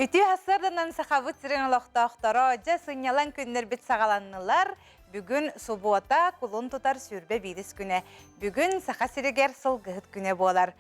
Үтүө сарсыарданан Сахабыт сирин олохтоохторо, дьэ сынньалаҥ күннэрбит саҕаланнылар. Бүгүн субуота, кулун тутар 21 күнэ. Бүгүн Саха сиригэр сылгыһыт күнэ буолар.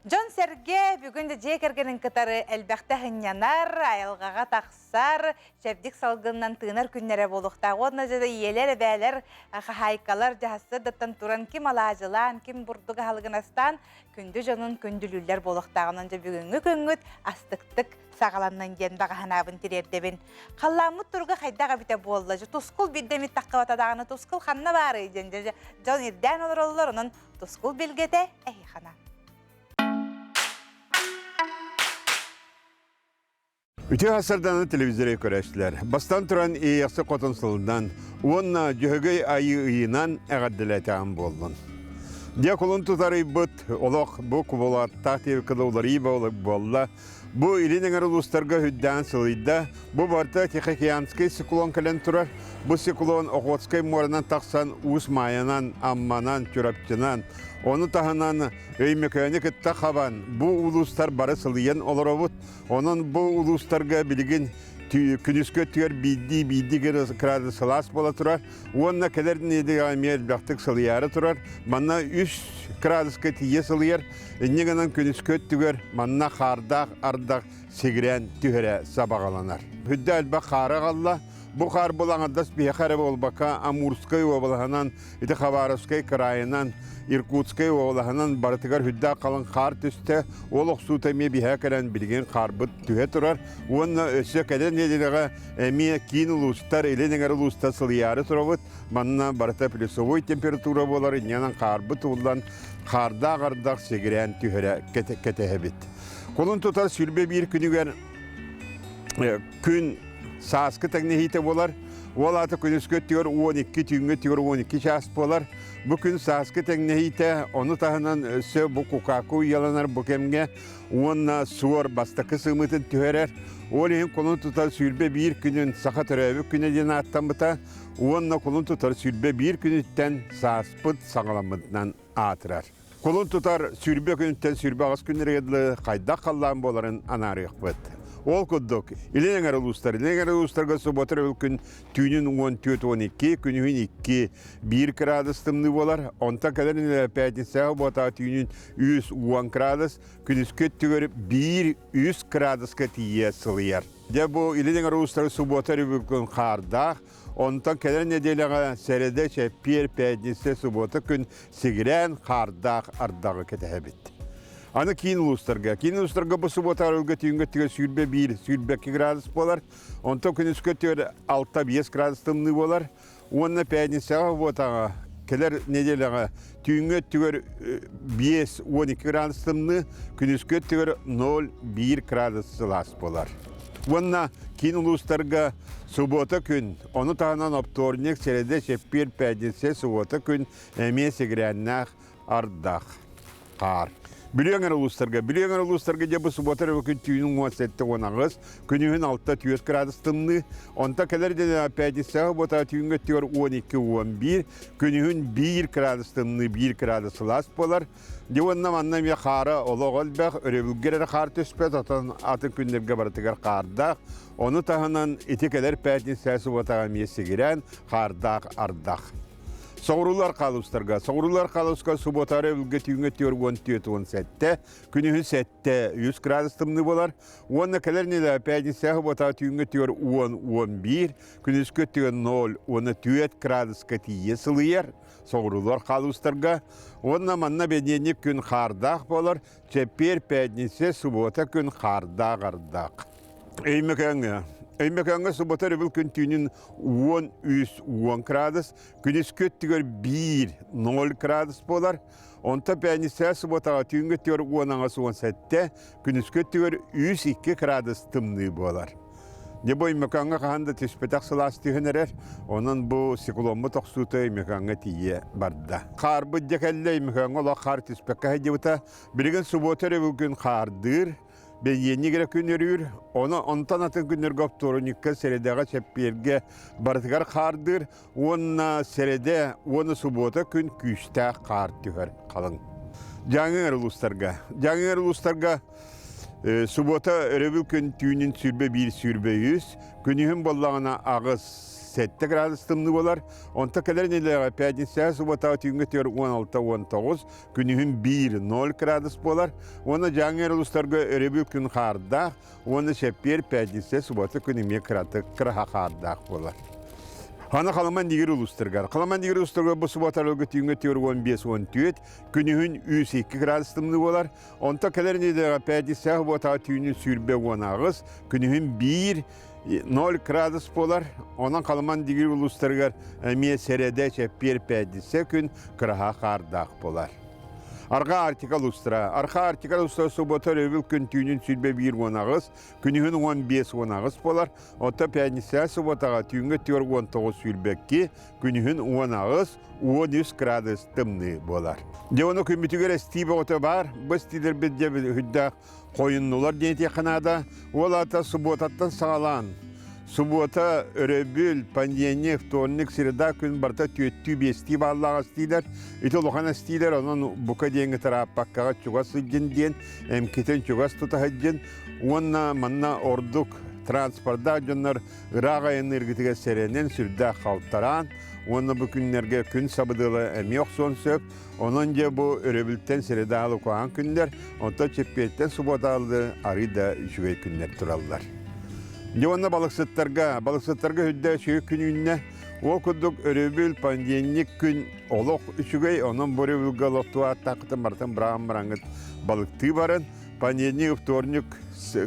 Дьон-сэргэ бүгүн да дьиэ кэргэнин кытары элбэхтэ сынньанар, айылҕаҕа тахсар, чэбдик салгынынан тыынар күннэрэ буолуохтаах. Уонна дьэ ийэлэр, эбээлэр, хаһаайкалар дьаһассыардаттан туран ким алаадьылаан, ким бурдук аһылыгын астаан күндү дьонун күндүлүүллэр буолуохтааҕынан дьэ бүгүҥҥү күҥҥүт астыктык саҕаланнын диэн баҕа санаабын тириэрдэбин. Халлааммыт туруга хайдах эбитэ буолла? Дьэ тускул биирдэ эмит таххыбата даҕаны тускул ханна баарый диэн дьэ дьон ирдээн олороллор, онон тускул билгэтэ эһиэхэ Үтүө сардааны телевизоры көрөөччүлэр. Бастан туран Иэйэхси хотун сылынан уонна Дьөһөгөй Айыы ыйынан эҕэрдэлээтэҕим буоллун. Дьэ кулун тутар ыйбыт олох бу кубулааттаах диэбиккэ уларыйыы буолла. Бу илин эҥэр улуустарга үрдээн сылыйда. Бу барыта Тихоокеанский циклон кэлэн турар. Бу циклон Охотскай муоранан тахсан Уус Маайанан, Амманан, Чурапчынан, ону таһынан Өймөкөөнү кытта хабан бу улуустар бары сылыйан олоробут. Онон бу улуустарга билигин күнүскү өттүгэр биирдии биирдии градус сылаас буола турар уонна кэлэр нэдиэлэҕэ эмиэ элбэхтик сылыйаары турар. Манна 3 градуска тиийэ сылыйар. Инньэ гынан күнүскү өттүгэр манна хаардаах ардах сигирээн түһэрэ сабаҕаланар. Үрдэ элбэх хаары аҕалла. Бу хаар бұл аҥардас биһиэхэ эрэ буолбакка Амурскай уобалаһынан Ити Хабаровскай кыраайынан, Иркутскай уобалаһынан барытыгар үрдээх халыҥ хаар түстэ. Ол охсуута эмиэ биһээ кэлэн билигин хаарбыт түһэ турар. Уонна өссө кэлэр нэдиэлэҕэ эмиэ киин улуустар, илин эҥэр улуустар сылыйаары турабыт. Манна барыта плюсовой температура буолар, инньэнэн хаарбыт ууллан, хаардаах ардах сигирээн түһэрэ кэтэһэбит. Кулун тутар 21 күнүгэр күн сааскы тэҥнэһиитэ буолар. Ол аата күнүскү өттүгэр 12, түүҥҥү өттүгэр 12 чаас буолар. Бу күн сааскы тэҥнэһиитэ, ону таһынан өссө бу кукааку уйаланар бу кэмҥэ уонна суор бастакы сымыытын түһэрэр. Ол иһин кулун тутар 21 күнүн саха төрөөбүт күнэ диэн ааттаммыта уонна кулун тутар 21 күнүттэн сааспыт саҕаламмытынан аатырар. Кулун тутар 20 күнүттэн 28 күннэргэ дылы хайдах халлаан буоларын анаарыахпыт. Ол курдук, Илин эҥэр улуустар, Илин эҥэр улуустарга суббота өрөбүл күн түүнүн 14-12, күнүһүн 2, 1 градус тымныы буолар. Онтон кэлэр пятницаҕа буотаа түүнүн 3-10 градус, күнүскү өттүгэр 1-3 градуска тиийэ сылыйар. Дьэ бу Илин эҥэр улуустары суббота өрөбүл күн хаардаах, Онтон кэлэр нэдиэлэҕэ сэрэдэ, чэппиэр, пятница, субуота күн сигирээн хаардаах ардаҕы кэтэһэбит. Аны киин улуустарга. Киин улуустарга бу субуота арылга түүҥҥэ өттүгэр 21, 22 градус буолар. Онтон күнүскү өттүгэр 6-5 градус тымныы буолар. Уонна пятницаҕа субуотаҕа кэлэр нэдиэлэҕэ түүҥҥү өттүгэр 5-12 градус тымныы, күнүскү өттүгэр 0-1 градус сылаас буолар. Уонна киин улуустарга субуота күн, ону таһынан оптуорунньук, сэрэдэ, чэппиэр, пятница, субуота күн эмиэ сигирээннээх ардах, хаар. Бүлүү эҥэр улуустарга, Бүлүү эҥэр улуустарга дьэ бу субуота эрэ күн түүнүн 17-18, күнүһүн 6-4 градус тымныы, онтон кэлэр дьэ пятницаҕа буота түүҥҥү өттүгэр 12-11, күнүһүн 1 градус тымныы, 1 градус сылаас буолар. Дьэ уонна манна эмиэ хаара олох элбэх, өрөбүлгэ эрэ хаар түспэт, оттон атын күннэргэ барытыгар хаардаах. Ону таһынан ити кэлэр пятница субуотаҕа эмиэ сигирээн, хаардаах ардах. Соҕуруулар хаалустарга. Соҕуруулар хаалуска субуота өрөбүлгэ түүҥҥэ 44-47, күнүһүн 7-3 градус тымныы буолар. Уонна кэлэр нэдиэлэ пятница субуота түүҥҥэ 10-11, күнүскү өттүгэр 0 уонна 4 градуска тиийэ сылыйар. Соҕуруулар хаалустарга. Уонна манна бэниэнньик күн хаардаах буолар. Чэппиэр, пятница, субуота күн хаардаах ардах. Өймөкөөҥҥө. Өймөкөөҥҥө суббота өрөбүл күн түүнүн 13-10 градус, күнүскү өттүгэр 1-0 градус буолар. Онтон пятница субботаҕа түүҥҥү өттүгэр 10-17, күнүскү өттүгэр 3-2 градус тымныы буолар. Дьэ бу Өймөкөөҥҥө хаһан да түспэтэх сылаас түһэн эрэр, онон бу цикломмут охсуута Өймөкөөҥҥө тиийэ барда. Хаарбыт дьэ кэллэ, Өймөкөөҥҥө олох хаар түспэккэ сылдьыбыта. Билигин суббота өрөбүл күн хаардыыр, Бэлиэнньик эрэ күн өрүүр, ону онтон атын күннэргэ оптуорунньукка, сэрэдэҕэ, чэппиэргэ барытыгар хаардыыр уонна сэрэдэ уонна субуота күн күүстээх хаар түһэр халыҥ. Дьааҥы улуустарга. Дьааҥы улуустарга. Субуота өрөбүл күн түүнүн 21-23, күнүһүн буоллаҕына 8-7 градус тымныы буолар. Онто кэлэр нэдиэлэҕэ пятница субуотаҕа түүҥҥэ түөр 16-19, күнүһүн 1-0 градус буолар. Уонна Дьааҥы улуустарга өрөбүл күн хаардаах, уонна чэппиэр пятница субуота күн эмиэ кыратык кыраһа хаардаах буолар. Аны Халаман Дигир улуустарыгар. Халаман Дигир улуустарыгар бу субуоталарга түүҥҥэ түөр 15-14, күнүһүн 3-2 градус тымныы буолар. Онто кэлэр нэдиэлэҕэ пятница субуотаҕа түүнүн 28, күнүһүн 1 0 градус буолар. Онон Халаман Дигир улуустарыгар эмиэ сэрэдэ, чэппиэр, пятница күн кыраһа хаардаах буолар. Арҕаа Арктика улуустара. Арҕаа Арктика улуустара субуота өрөбүл күн түүнүн 21-18, күнүһүн 15-18 буолар. Оттон пятница субуотаҕа түүҥҥү 4-19-22, күнүһүн 18-13 градус тымныы буолар. Дьэ ону күммүтүгэр эстии бөҕөтө баар. Бу эстиилэрбит дьэ үрдээх хойуннулар диэн этиэххэ наада. Ол аата субуотаттан саҕалаан субуота, өрөбүл, понедельник, вторник, среда күн барыта түөттүү-биэстии бааллаах эстиилэр. Ити улахан эстиилэр, онон бука диэҥҥэ тырааппаккаҕа чугас сылдьын диэн, эмкитин чугас тута сылдьын уонна манна ордук транспордаах дьоннор ыраах айанныыргытыгар сэрэнэн сүрдээх халтараан уонна бу күннэргэ күн сабыдыала эмиэ охсуон сөп. Онон дьэ бу өрөбүлтэн средаалы куһаҕан күннэр, онтон чэппиэттэн субуотаалы арыый да үчүгэй күннэр тураллар. Дьэ уонна балыксыттарга, балыксыттарга үрдэ үчүгэй күн үүннэ. Ол курдук өрөбүл, понедельник күн олох үчүгэй, онон бу өрөбүлгэ олохтуу ааттааххытын барытын быраҕан бараҥҥыт балыктыы барын. Понедельник, вторник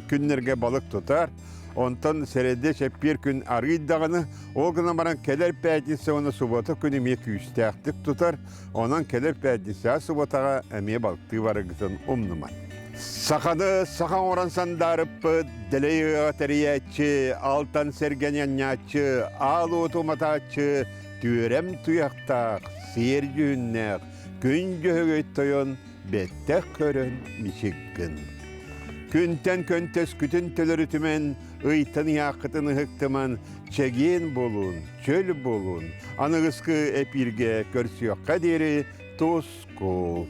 күннэргэ балык тутар. Онтон сэрэдэ чэппиэр күн арыый даҕаны, ол гынан баран кэлэр пятница уонна суббота күн эмиэ күүстээхтик тутар. Онон кэлэр пятница субботаҕа эмиэ балтыы барыгытын умнуман. Саханы саха оҥорон сандаарыппыт, дэлэй ыаҕа тэрийээччи, алтан сэргэни анньааччы, аал уоту уматааччы, түөрэм туйахтаах, сиэр дьүһүннээх, күн дьөһөгөй тойон бэттэх көрөн мичик гын. Күнтэн көнтөскүтүн төлөрүтүмэн, ыйтан ыйааххытын ыһыктыман, чэгиэн буолун, чөл буолун, аныгыскы эпииргэ көрсүөххэ диэри тускул.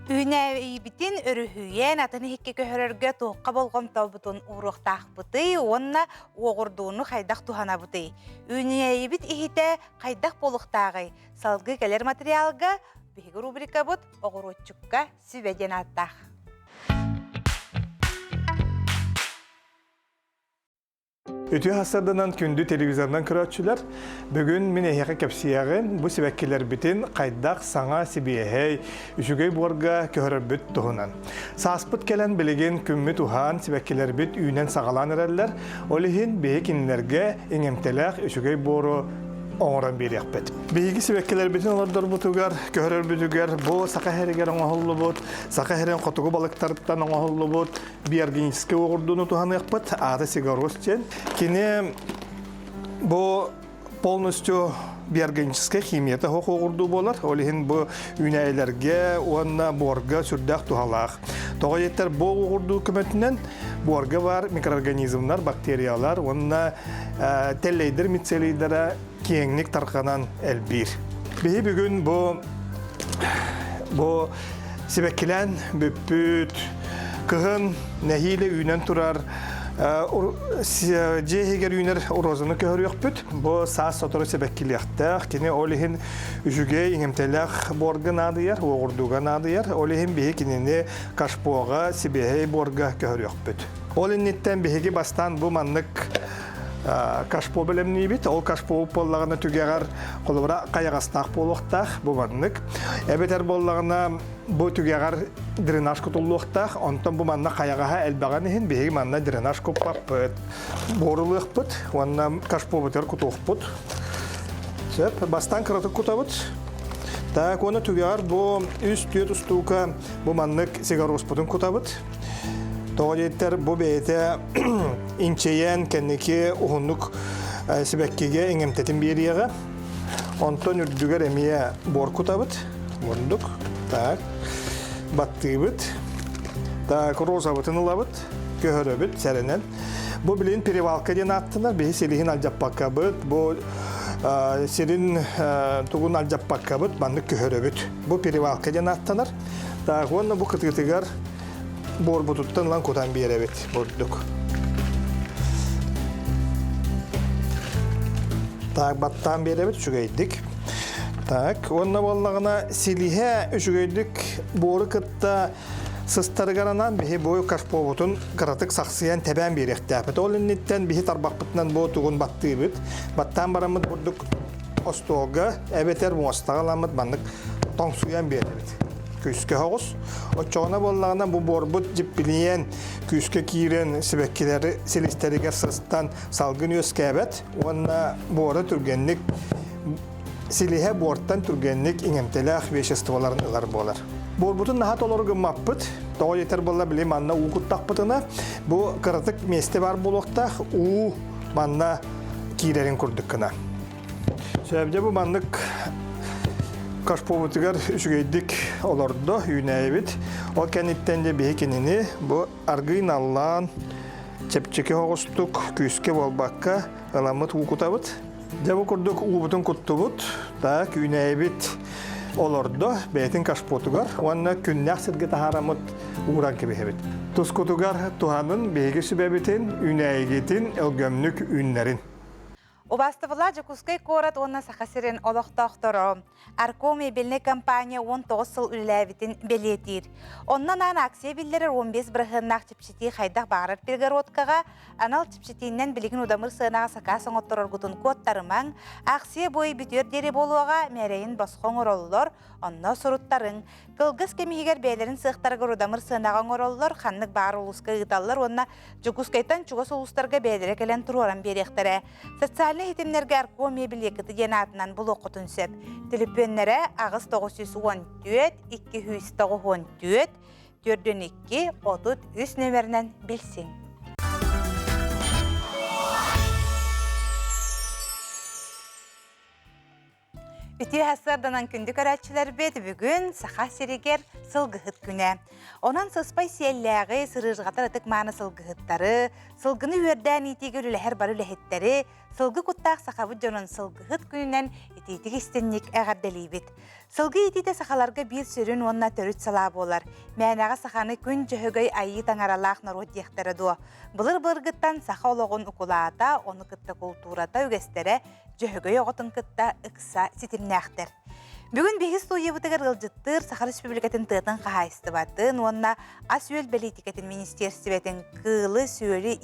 Үүнээйибитин өрүһүйэн атын иһиккэ көһөрөргө туохха болҕомтобутун ууруохтаахпытый уонна уоҕурдууну хайдах туһанабытый? Үүнээйибит иһитэ хайдах буолуохтааҕый? Салгыы кэлэр материалга биһиги рубрикабыт «Оҕуруотчукка сүбэ» диэн ааттаах. Үтүө сарсыарданан күндү телевизорынан көрөөччүлэр, бүгүн мин эһиэхэ кэпсиэҕим бу сибэккилэрбитин хайдах саҥа сибиэһэй, үчүгэй буорга көһөрөрбүт туһунан. Сааспыт кэлэн билигин күммүт уһаан, сибэккилэрбит үүнэн саҕалаан эрэллэр. Ол иһин биһи кинилэргэ иҥэмтэлээх үчүгэй буору оҥорон биэриэхпит. Биһиги сибэккилэрбитин олордорбутугар, көһөрөрбүтүгэр бу саха иһэригэр оҥоһуллубут, саха иһэрин хотугу балыктарыттан оҥоһуллубут биорганическай уоҕурдууну туһаныахпыт. Аата сигарос диэн. Кини бу полностью биорганическай химията суох уоҕурдуу буолар. Ол иһин бу үүнээйилэргэ уонна буорга сүрдээх туһалаах. Тоҕо диэтэр бу уоҕурдуу көмөтүнэн буорга баар микроорганизмнар, бактериялар уонна тэллэйдэр мицелийдара киэҥник тарҕанан элбиир. Биһи бүгүн бу бу сибэккилээн бүппүт кыһын нэһиилэ үүнэн турар дьиэ иһигэр үүнэр розаны көһөрүөхпүт. Бу саас сотору сибэккилиэхтээх. Кини ол иһин үчүгэй иҥэмтэлээх буорга наадыйар, уоҕурдууга наадыйар. Ол иһин биһи кинини кашпоҕа, сибиэһэй буорга көһөрүөхпүт. Ол инниттэн биһиги бастаан бу маннык кашпо бэлэмниибит. Ол кашпо буоллаҕына түгэҕэр холобура хайаҕастаах буолуохтаах бу маннык. Эбэтэр буоллаҕына бу түгэҕэр дренаж кутуллуохтаах. Онтон бу манна хайаҕаһа элбэҕин иһин биһиги манна дренаж куппаппыт. Буорулуохпут уонна кашпобутугар кутуохпут. Сөп. Бастаан кыратык кутабыт. Так, уонна түгэҕэр бу үс-түөрт устуука бу маннык сигароспутун кутабыт. Тоҕо диэттэр бу бэйэтэ инчэйэн кэнники уһуннук сибэккигэ иҥэмтэтин биэриэҕэ. Онтон үрдүгэр эмиэ буор кутабыт. Мурдук. Так. Баттыыбыт. Так, розабытын ылабыт. Көһөрөбүт сэрэнэн. Бу билин перевалка диэн ааттанар. Биһи силиһин алдьаппаккабыт. Бу сирин тугун алдьаппаккабыт маннык көһөрөбүт. Бу перевалка диэн ааттанар. Так, уонна бу кытыытыгар буорбутуттан ылан кутан биэрэбит бурдук. Так, баттаан биэрэбит үчүгэйдик. Так, уонна буоллаҕына силиһэ үчүгэйдик буору кытта сыстарыгар анаан биһи бу кашпобутун кыратык сахсыйан тэбээн биэриэхтээхпит. Ол инниттэн биһи тарбахпытынан бу тугун баттыыбыт. Баттаан бараммыт бурдук остуолга эбэтэр муостаҕа ыламмыт маннык тоҥсуйан биэрэбит. Күүскэ соҕус. Оччоҕуна буоллаҕына бу буорбут дьиппилийэн күүскэ киирэн сибэккилэри силистэригэр сыстан салгын үөскээбэт уонна буора түргэнник силиһэ буортан түргэнник иҥэмтэлээх веществоларын ылар буолар. Буорбутун наһаа толору гыммаппыт. Тоҕо диэтэр буолла били манна уу куттахпытына бу кыратык миэстэ баар буолуохтаах уу манна киирэрин курдук гына. Сөбдө бу маннык кашпобутугар үчүгэйдик олордо үүнээйбит. Ол кэнниттэн де биһи кинини бу аргый наллаан чэпчэки оҕустук күүскэ буолбакка ыламмыт уу кутабыт. Дьэ бу курдук уубутун куттубут, так үүнээйбит олордо бэйэтин кашпотугар уонна күннээх сиргэ таһаараммыт ууран кэбиһэбит. Тускутугар туһанын биһиги сүбэбитин, үүнээйигитин өлгөмнүк үүннэрин. Убаастабыллаах Дьокуускай куорат уонна Саха сирин олохтоохторо Арко мебельнай компания 19 сыл үлэлээбитин бэлиэтиир. Онно анаан акция биллэрэр 15 бырыһыаннаах чэпчэтии хайдах баҕарар перегородкаҕа анал чэпчэтиинэн билигин удамыр сыанаҕа сакаас оҥоттороргутун куоттарымаҥ. Акция бу ый бүтүөр диэри буолуоҕа, мээрэйин босхо оҥороллор, онно суруттарыҥ. Кылгас кэм иһигэр бэйэлэрин сыахтарыгар удамыр сыанаҕа оҥороллор, ханнык баар улууска ыыталлар уонна Дьокуускайтан чугас улуустарга бэйэлэрэ кэлэн туруоран биэриэхтэрэ. Социальнай ситимнэргэ Арко мебель Якуты диэн аатынан булуоххутун сөп. Төлөпүөннэрэ 8 914 294 42 33 нөмеринэн билсиҥ. Үтүө сарсыарданан күндү көрөөччүлэрбит бүгүн Саха сиригэр сылгыһыт күнэ. Онон сыспай сиэллээҕи, сырыырҕатар ытык-мааны сылгыһыттары, сылгыны үөрдээн иитиигэ үлэлэһэр бары үлэһиттэри, сылгы куттаах сахабыт дьонун сылгыһыт күнүнэн итиитик истинник эҕэрдэлиибит. Сылгы иитиитэ сахаларга биир сүрүн уонна төрүт салаа буолар. Мээнэҕэ саханы күн дьөһөгөй айыы таҥаралаах норуот диэхтэрэ дуо? Былыр-былыргыттан саха олоҕун укулаата, ону кытта култуурата, үгэстэрэ Дьөһөгөй оҕотун кытта ыкса ситимнээхтэр. Бүгүн биһиги студиябытыгар ыалдьыттыыр Саха Республикатын тыатын хаһаайыстыбатын уонна ас-үөл бэлиитикэтин министиэрстибэтин кыылы-сүөлү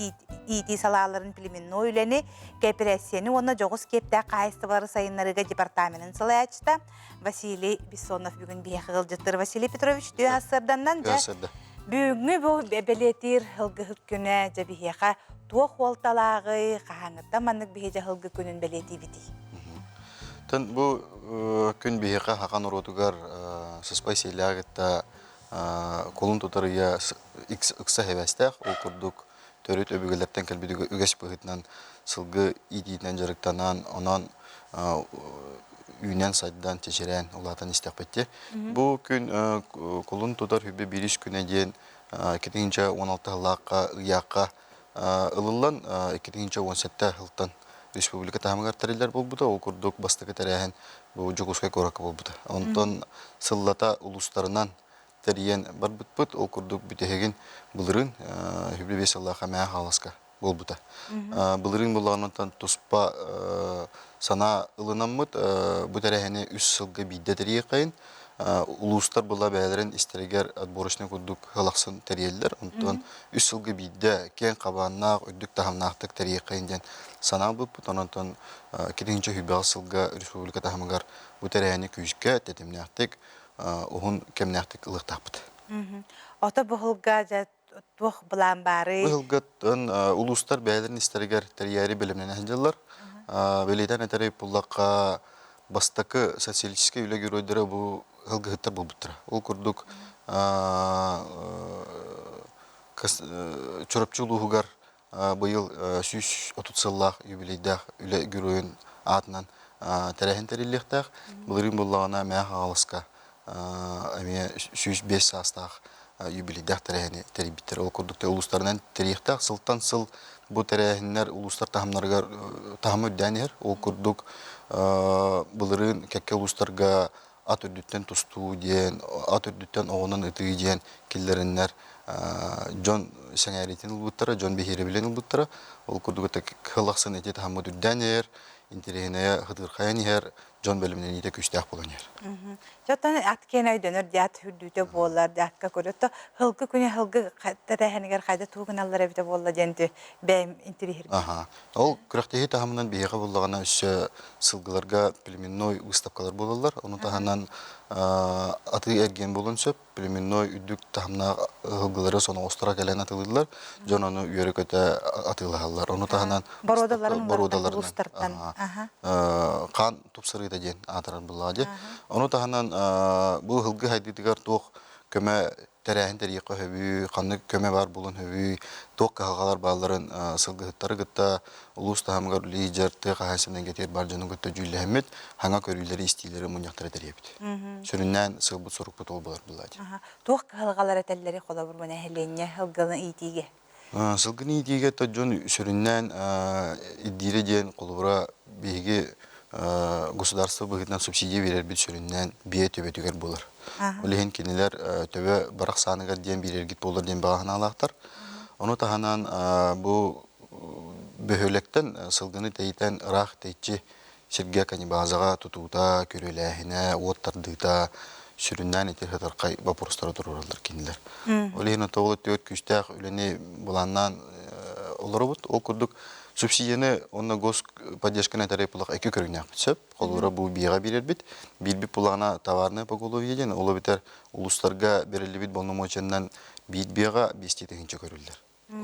иитии салааларын племенной үлэни, кээпэрээссийэни уонна дьоҕус киэптээх хаһаайыстыбалары сайыннарыыга департаменын салайааччыта Василий Бессонов бүгүн биһиэхэ ыалдьыттыыр. Василий Петрович, үтүө сарсыарданнан дьэ бүгүҥҥү бу бэлиэтиир ылгыһыт күнэ дьэ биһиэхэ туох уолталааҕый, хаһааҥҥыттан маннык биһи дьаһылгы күнүн бэлиэтиибитий? Тэн бу күн биһиэхэ хаха норуотугар сыспай сиэлээх кытта кулун тутар ыйа ыкса хэбэстээх, ол курдук төрүт өбүгэлэртэн кэлбит үгэс быһыытынан сылгы иитиитинэн дьарыктанан, онон үүнэн-сайдан, чэчирээн улаатан истэхпит Бу күн кулун тутар хүбэ биирис күнэ диэн 2016 сыллаахха ыйаахха ылыллан 2017 сылтан республика таһымыгар тэриллэр буолбута. Ол курдук бастакы тэрээһин бу Дьокуускай куоракка буолбута. Онтон сыллата улуустарынан тэрийэн барбыппыт. Ол курдук бүтэһигин былырыын 25 сыллаах Эмээх Хаҥаласка буолбута. Былырыын буллаҕынан туспа санаа ылынаммыт бу тэрээһини үс сылга биирдэ тэрийиэххэйин. Улуустар була бэйэлэрин истэригэр отборочный курдук сыл тэрийэллэр. Онтон үс сылга биирдэ киэҥ хабааннаах, үрдүк таһымнаахтык тэрийиэххэйин диэн санаа ылбыппыт. Онон 2025 сылга республика таһымыгар бу тэрээһини күүскэ, тэтимнээхтик уһун кэмнээхтик ылыахтаахпыт. Ото быһылга дьэ туох былаан баарый? Быһылгаттан улуустар бэйэлэрин истэригэр тэрийээри бэлэмнэнэ сылдьаллар. Бэлиэтээн этэри буллахха бастакы социалистическай үлэ геройдара бу ылгыһыттар буолбуттара. Ол курдук Чурапчы улууһугар быйыл 130 сыллаах юбилейдаах үлэ геройун аатынан тэрээһин тэриллиэхтээх. Былырыын буоллаҕына Мэҥэ Хаҥаласка эмиэ 105 саастаах юбилейдаах тэрээһини тэрийбиттэр. Ол курдук улуустарынан тэрийиэхтээх. Сылтан сыл бу тэрээһиннэр улуустар таһымнарыгар таһымы үрдээн иһэр. Ол курдук былырыын кэккэ улуустарга ат үрдүттэн тустуу диэн, ат үрдүттэн оҕунан ытыы диэн киллэриннэр дьон сэҥээриитин ылбыттара, дьон биһирэбилин ылбыттара. Ол курдук кыһыл ахсын ити таһыммыт үрдээн иһэр, интэриэһинэйэ хытырхайан иһэр, дьон бэлэмнэниитэ күүстээх буолан иһэр. Дьоттон ат киэнэ өйдөнөр диат үрдүүтэ буолар, диатка көрөттө һылгы күнэ һылгы тэрээһинигэр хайда тугу гыналлар эбитэ буолла диэн бэйэм интириһиргим. Аха. Ол күрэхтэһии таһымынан биһиэхэ буллаҕына өссө сылгыларга племенной выставкалар буолаллар. Ону таһынан атыы эргиэн буолуон сөп. Племенной үрдүк таһымнаах сылгылары соноҕосторо кэлэн атылыыллар. Дьон ону үөрэ-көтө атыылаһаллар. Ону таһынан боруодаларын боруодаларынан улуустартан. хаан тупсарыыта диэн аатырар буоллаҕа дии. Ону таһынан бу сылгы хайдыытыгар туох көмө тэрээһин тэрийиэххэ сөбүй, ханнык көмө баар буолуон сөбүй, туох кыһалҕалар баалларын сылгыһыттары кытта улуус таһымыгар лидер, тыа хаһаайыстыбатын эйгэтигэр бар дьону кытта дьүүллэһэммит, саҥа көрүүлэри, истиилэри, мунньахтары тэрийэбит. Сүрүннээн сыалбыт-сорукпут ол буолар буоллаа дии. Туох кыһалҕалар этэллэри холобур бу нэһилиэнньэ сылгыны иитиигэ? Сылгыны иитиигэ дьон сүрүннээн ирдиирэ диэн холобура биһиги государство быһыытынан субсидия биэрэрбит сүрүннээн биэ төбөтүгэр буолар. Ол иһин кинилэр төбө барахсааныгар диэн биэрэргит буолар диэн баҕа санаалаахтар. Ону таһынан бу бөһүөлэктэн сылгыны тэйитэн ыраах тэйиччи сиргэ канибазаҕа тутуута, күрүөлээһинэ, уот тардыыта сүрүннээн ити сытархай боппуруостары туруораллар кинилэр. Ол иһин оттоҕул өттүгэр күүстээх үлэни былааннаан олоробут. Ол курдук субсидияны уонна господдержканы этэрэй булах икки көрүҥнээхпит сөп. Холобура бу биэҕэ биэрэрбит. Биирбит булаҕына товарное поголовье диэн, ол эбэтэр улуустарга бэриллибит боломуочунан биир биэҕэ биэстии тыһыынча көрүллэр.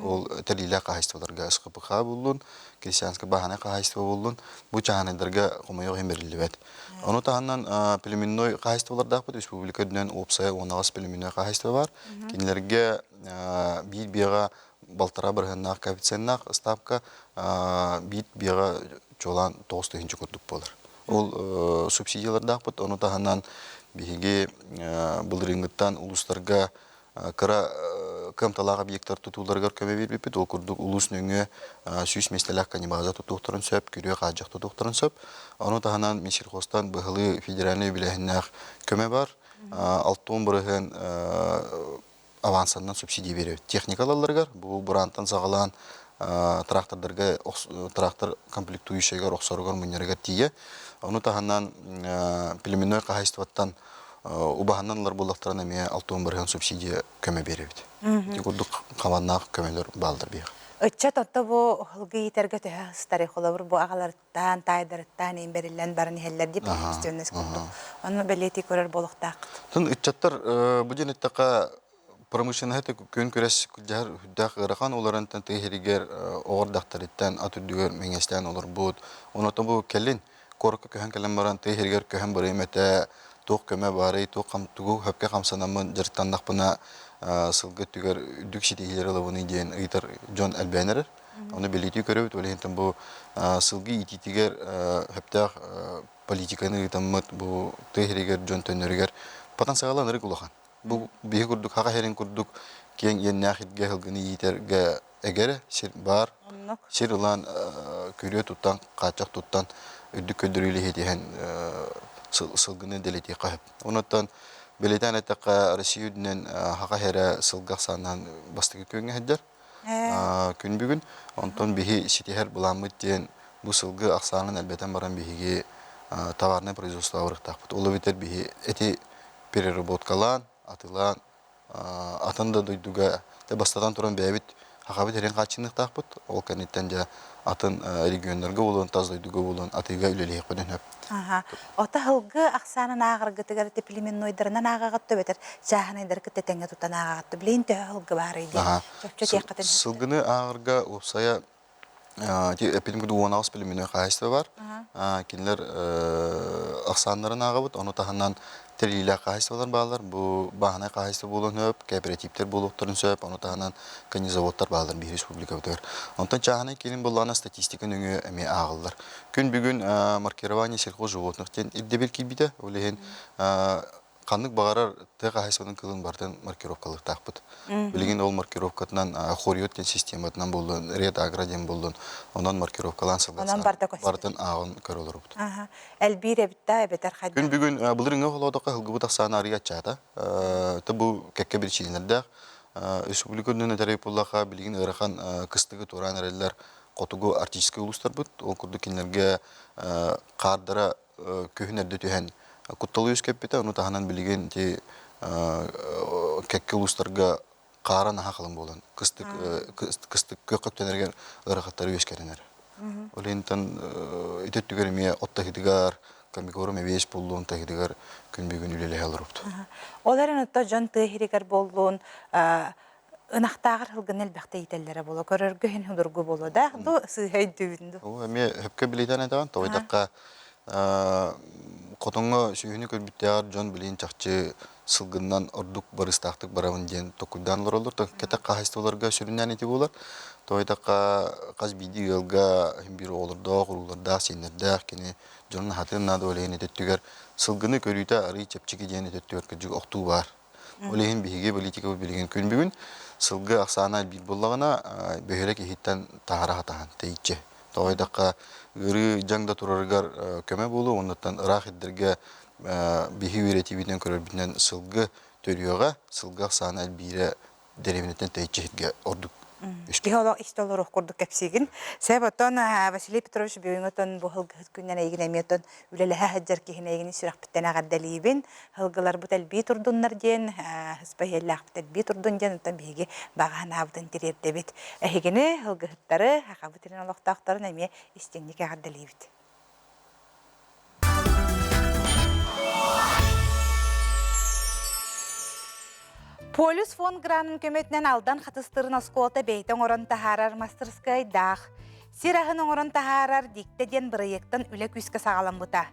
Ол тэрилиилээх хаһаайыстыбаларга СХПХ буллун, крестьянскай бааһынай хаһаайыстыба буллун, бу чааһынайдарга хомойуох иһин бэриллибэт. Ону таһынан племенной хаһаайыстыбалардаахпыт республика үрдүнэн уопсайа 18 племенной хаһаайыстыба бар. Кинилэргэ биир биэҕэ балтараа бырыһыаннаах коэффициеннаах ставка биир биэҕэ чуолаан 9 тыһыынча курдук буолар. Ол субсидиялардаахпыт. Ону таһынан биһиги былырыыҥҥыттан улуустарга кыра кыамталаах объектар тутууларыгар көмө биэрбиппит. Ол курдук улуус нөҥүө 100 миэстэлээх канибаза тутуохтарын сөп, күрүө хаадьах тутуохтарын сөп. Ону таһынан Минсельхозтан быһылыы федеральнай үбүлээһиннээх көмө бар. 60% авансаннан субсидия биэрэбит. Техника ылалларыгар бу бурантан саҕалаан трактордарга трактор комплектующайыгар охсоругар мунньарыгар тиийэ. Ону таһынан племенной хаһаайыстыбаттан убаһанан ылар буоллахтарына эмиэ 60% субсидия көмө биэрэбит. Ити курдук хабаннаах көмөлөр бааллар биһиэхэ. Ыччат отто бу ылгы иитэргэ төһө ыстары холобур бу аҕаларыттан, таайдарыттан иин бэриллэн баран иһэллэр дип преемственность курдук. Ону бэлиэтии көрөр буолуохтааххыт. Тын ыччаттар бу диэн эттэххэ промышленноһы күн күрэс күлдьэһэр үрдээх ыарахан олорон тыа иһигэр оҕор дахтарыттан ат үрдүгэр мэҥэстээн олорбут. Онотон бу кэлин куоракка көһөн кэлэн баран тыа иһигэр көһөн барыам этэ, туох көмө баарый, туох тугу сөпкө хамсанаммын дьарыктаннахпына сылгы өттүгэр үрдүк ситиһиилэри ылабыный диэн ыйытар дьон элбээн эрэр. Ону бэлиэтии көрөбүт. Ол иһин бу сылгы иитиитигэр сөптөөх политиканы ыытаммыт бу тыа иһигэр дьон төннөрүгэр потенциала ынырык улахан. Бу биһи курдук хаха иһэрин курдук киэҥ иэннээх иргэ сылгыны иитэргэ эгэрэ сир баар. Сир ылан күрүө туттан, хааччах туттан үрдүк көрдөрүүлэ иһитиһэн сылгыны дэлэтиэххэ сөп. Онуттан бэлиэтээн эттэххэ Россия үрдүнэн хаха иһэрэ сылгы ахсаанынан бастакы күөҥҥэ сылдьар. Күн бүгүн онтон биһи ситиһэр былааммыт диэн бу сылгы ахсаанын элбэтэн баран биһиги товарнай производство барыахтаахпыт. Ол эбэтэр биһи эти переработкалаан, атылаан, атын да дойдуга бастатан туран бэйэбит Сахабыт сирин хааччыныахтаахпыт. Ол кэнниттэн дьэ атын регионнарга буолуон, тас дойдуга буолуон атыыга үлэлиэхпитин сөп. Аха. Ото сылгы ахсаанын ааҕаргытыгар племеннойдарынан ааҕаҕыт эбэтэр чааһынайдары кытта тэҥҥэ тутан ааҕаҕыт билигин төһө сылгы баарый диэн чопчу этиэххитин сөп. Сылгыны ааҕарга уопсайа Эппитим курдук 18 племенной хаһаайыстыба бар. Кинилэр ахсааннарын ааҕабыт. Ону таһынан тэрилиилээх хаһаайыстыбалар бааллар. Бу бааһынай хаһаайыстыба буолуон сөп, кооперативтэр буолуохтарын сөп. Ону таһынан конезаводтар бааллар биир республикабытыгар. Онтон чааһынай киирин буоллаҕына статистика нөҥүө эмиэ ааҕыллар. Күн бүгүн маркирование сельхозживотных диэн ирдэбил киирбитэ. Ол иһин. Ханнык баҕарар тыа хаһаайыстыбатын кылын барытын маркировкалыахтаахпыт. Билигин ол маркировкатынан Хориот диэн систематынан буоллун, Ред Агро диэн буоллун, онон маркировкалаан Онон барда көстөр. Барытын ааҕан көрө олоробут. Элбиир эбит да эбэтэр хайдах? Күн бүгүн былырыыҥҥы холоодоххо сылгыбыт ахсаана арыый аччаата. Бу кэккэ биричиинэлэрдээх. Республика үрдүнэн этэрэй буоллахха, билигин ыарахан кыстыгы туораан эрэллэр хотугу арктическай улуустарбыт. Ол курдук кинилэргэ хаардара күһүн эрдэ түһэн кутталы үөскэппитэ. Ону таһынан билигин ити кэккэ улуустарга хаара наһаа халыҥ буолан кыстык кыстык күөх көктөнөргө ыарахаттары үөскэтэнэр. Ол иһинтэн ити өттүгэр эмиэ от таһыытыгар комбикорм эбиэс буоллун таһыытыгар күн бүгүн үлэлэһэ олоробут. Ол эрэн отто дьон тыа иһигэр буоллун ынахтааҕар сылгыны элбэхтэ иитэллэрэ буолуо көрөргө иһин судургу буолуо да бу сыыһа өйдүүбүн дуу. Оо эмиэ сөпкө билиитэн этэҕин тоҕойдоххо хотоҥҥо сүөһүнү көрбүттээҕэр дьон билигин чахчы сылгыннан ордук барыстаахтык барабын диэн толкуйдаан олороллор. Кэтэх хаһаайыстыбаларга сүрүннээн ити буолар. Тоҕойдоххо хас биирдии ыалга биир оҕолордоох, уруулардаах, сиэннэрдээх кини дьонун аһатыан наада ол иһин ити өттүгэр сылгыны көрүүтэ арыый чэпчэки диэн ити өттүгэр кырдьык охтуу баар. Ол иһин биһиги политикабыт билигин күн бүгүн сылгы ахсаана элбиир буоллаҕына, бөһүөлэк иһиттэн таһара хатаһан тэйиччи. Тоҕойдоххо ыарыы дьаҥ да турарыгар көмө буолуо, оннуттан ыраах ирдэргэ биһи үөрэтиибитинэн көрөрбүтүнэн сылгы төрүөҕэ, сылгы ахсаана элбиирэ дэриэбинэттэн тэйиччи сиргэ ордук Киһи олох истэ олоруох курдук кэпсиигин. Сөп оттон Василий Петрович бүгүҥҥү отон бу сылгыһыт күннэн эйигин эмиэ отон үлэлэһэ сылдьар киһини эйигини сүрэхпиттэн эҕэрдэлиибин. Сылгыларбыт элбии турдуннар диэн, сыспа иһэллээхпит элбии турдун диэн оттон биһиги баҕа санаабытын тириэрдэбит. Эһигини, сылгыһыттары, Сахабыт сирин олохтоохторун эмиэ истиҥник эҕэрдэлиибит. Полюс фонд гранын көмөтүнэн Алдан Хатыстырын оскуолата бэйэтэ оҥорон таһаарар мастырыскыайдаах. Сир аһын оҥорон таһаарар Дикте диэн бырайыактан үлэ күүскэ саҕаламмыта.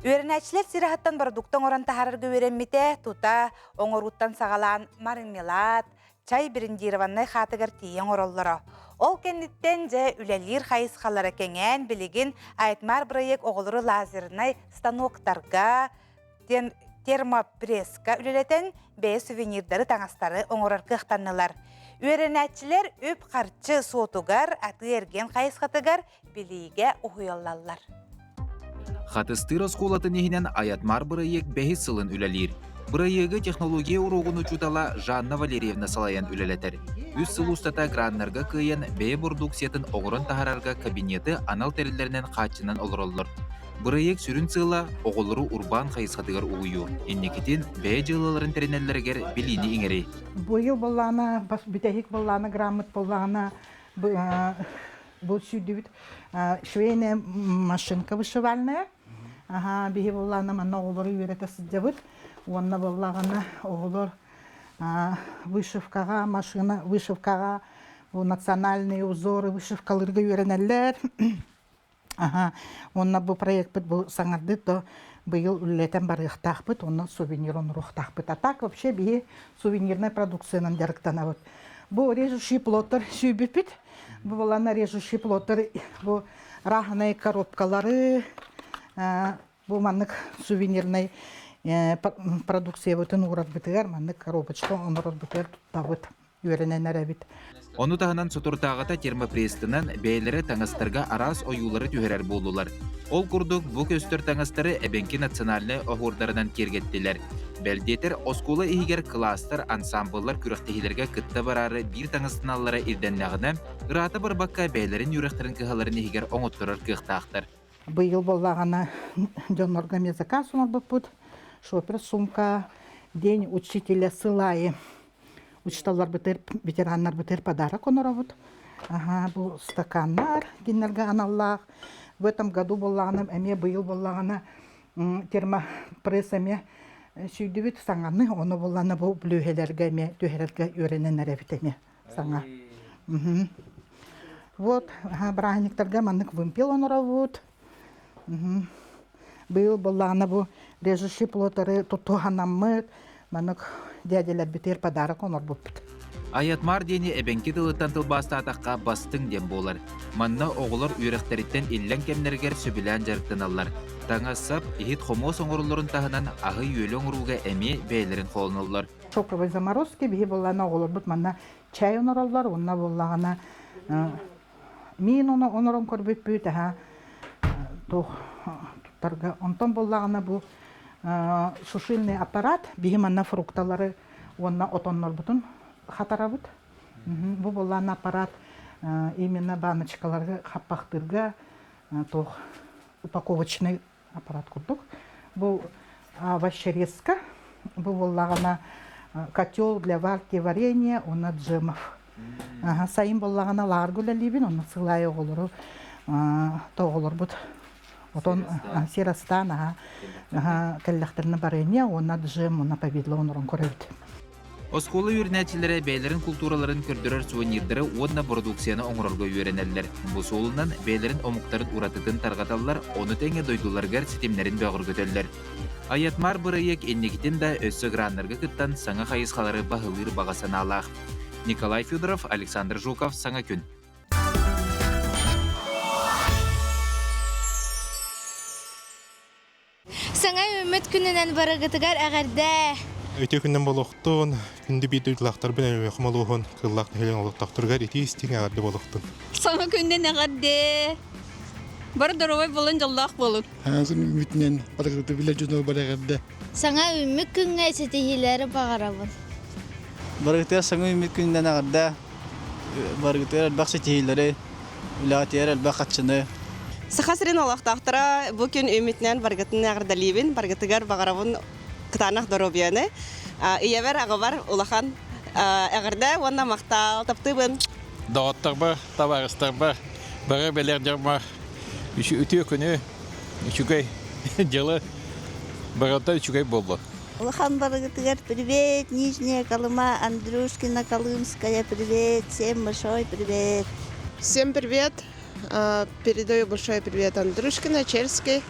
Үөрэнээччилэр сир аһыттан бородуукта оҥорон таһаарарга үөрэммитэ, тута оҥорууттан саҕалаан мармелад, чай брендированнай хаатыгар тиийэ оҥороллоро. Ол кэнниттэн дьэ үлэлиир хайысхалара кэҥээн, билигин Айтмар бырайыак оҕолору лазернай станоктарга, термопресска үлэлэтэн бэйэ сувенирдары, таҥастары оҥорор кыахтаннылар. Үөрэнээччилэр үп-харчы суотугар, атыы-эргиэн хайысхатыгар билиигэ уһуйаллаллар. Хатыстыыр оскуолатын иһинэн Аятмар бырайыак бэһис сылын үлэлиир. Бырайыагы технология уруогун учуутала Жанна Валерьевна салайан үлэлэтэр. Үс сыл устата граннарга кыайан бэйэ бородууксуйатын оҥорон таһаарарга кабинеты анал тэриллэринэн хааччынан олороллор. Бырайыак сүрүн сыала оҕолору урбаан хайысхатыгар угуйуу, инникитин бэйэ дьыалаларын тэринэллэригэр билиини иҥэрии. Быйыл буоллаҕына, бас бүтэһик буоллаҕына граммыт буоллаҕына бу сүүрдүбүт швейная машинка вышивальная. Аха, биһи буоллаҕына манна оҕолору үөрэтэ сылдьабыт. Уонна буоллаҕына оҕолор вышивкаҕа машина вышивкаҕа бу национальные узоры вышивкалыырга үөрэнэллэр. Аха, уонна бу проекпыт бу саҥардыы то быйыл үлэлэтэн барыахтаахпыт уонна сувенир оҥоруохтаахпыт. А так вообще биһи сувенирнай продукциянан дьарыктанабыт. Бу режущий плоттар сүүйбүппүт. Бу балана режущий плоттар бу разные коробкалары бу маннык сувенирнай продукциябытын уурарбытыгар маннык коробочка оҥорорбутугар туттабыт үөрэнэн эрэбит. Ону таһынан соторутааҕыта термопресстынан бэйэлэрэ таҥастарга араас ойуулары түһэрэр буоллулар. Ол курдук бу көстөр таҥастары эбэҥки национальнай оһуордарынан киэргэттилэр. Бэл диэтэр, оскуола иһигэр кылаастар, ансаамбыллар күрэхтэһиилэргэ кытта бараары биир таҥастаналлара ирдэннэҕинэ, ыраата барбакка бэйэлэрин үөрэхтэрин кыһаларын иһигэр оҥотторор кыахтаахтар. Быйыл буоллаҕына дьоннорго эмиэ заказ оҥорбуппут. Шопер сумка, День учителя сыл аайы учителларбытыгар, ветераннарбытыгар подарок оҥоробут. Аһаа, бу стаканнар кинилэргэ аналлаах. В этом году буоллаҕына эмиэ быйыл буоллаҕына термопресс эмиэ сүүйдүбүт саҥаны, ону буоллаҕына бу бүлүүһэлэргэ эмиэ түһэрэргэ үөрэнэн эрэбит эмиэ саҥа. Вот бырааһынньыктарга маннык вымпел оҥоробут. Быйыл буоллаҕына бу режущий плотары тутуһанаммыт, маннык дядяларбытыгар подарок оҥорбуппут. Аятмаар диэни эбэҥки тылыттан тылбаастаатахха бастыҥ диэн буолар. Манна оҕолор үөрэхтэриттэн иллэҥ кэмнэригэр сөбүлээн дьарыктаналлар. Таҥас-сап, иһит-хомуос оҥороллорун таһынан аһы-үөлү оҥорууга эмиэ бэйэлэрин холоноллор. Шоковой заморозки биһи буоллаҕына оҕолорбут манна чай онороллор, уонна буоллаҕына миин онорон көрбүппүт, аһа туох туттарга. Онтон буоллаҕына бу сушильный аппарат биһи манна фрукталары уонна отоннорбутун хатарабыт. Бу буоллаҕына аппарат именно баночкаларга хаппахтыырга туох упаковочный аппарат курдук. Бу овощерезка, бу буоллаҕына котел для варки варенья уонна джемов. Сайын буоллаҕына лаарга үлэлиибин, онно сылаай оҕолору тоҕолорбут отон сир астаан аһа кэллэхтэринэ барыанньа уонна джем уонна повидло оҥорон көрөбүт. Оскуола үөрэнээччилэрэ бэйэлэрин култуураларын көрдөрөр сувенирдары уонна бородууксуйаны оҥорорго үөрэнэллэр. Бу суолунан бэйэлэрин омуктарын уратытын тарҕаталлар, ону тэҥэ дойдуларыгар ситимнэрин бөҕөргөтөллөр. Аятмар бырайыак инникитин да өссө граннарга кыттан саҥа хайысхалары баһылыыр баҕа санаалаах. Николай Федоров, Александр Жуков, Саҥа күн. Саҥа үүммүт күнүнэн барыгытыгар эҕэрдээ! Үтүө күннэн буолуохтун, күндү биир дойдулаахтарбын Өлүөхүм улууһун Кыллаах нэһилиэгин олохтоохторугар итии истиҥ эҕэрдэ буолуохтун. Саҥа күннэн эҕэрдээ! Бары доруобай буолун, дьоллоох буолун! Саҥа күн үүммүтүнэн барыгыты билэр дьону бары эҕэрдэ! Саҥа үүммүт күҥҥэ ситиһиилэри баҕарабын. Барыгытыгар саҥа үүммүт күнүнэн эҕэрдээ! Барыгытыгар элбэх ситиһиилэри, үлэҕитигэр элбэх хаччыны. Саха сирин олохтоохторо бу күн үүммүтүнэн барыгытын эҕэрдэлиибин, барыгытыгар баҕарабын кытаанах доруобуйаны. Ийэбэр, аҕабар улахан эҕэрдэ уонна махтал таптыыбын. Доҕотторбор, табаарыстарбар, бары бэлэр дьоммор үтүө күнү, үчүгэй дьылы барыта үчүгэй буоллун. Улахан барыгытыгар привет, Нижняя Колыма, Андрюшкина Колымская, привет, всем большой привет. Всем привет. Передаю большой привет Андрюшкина, Черский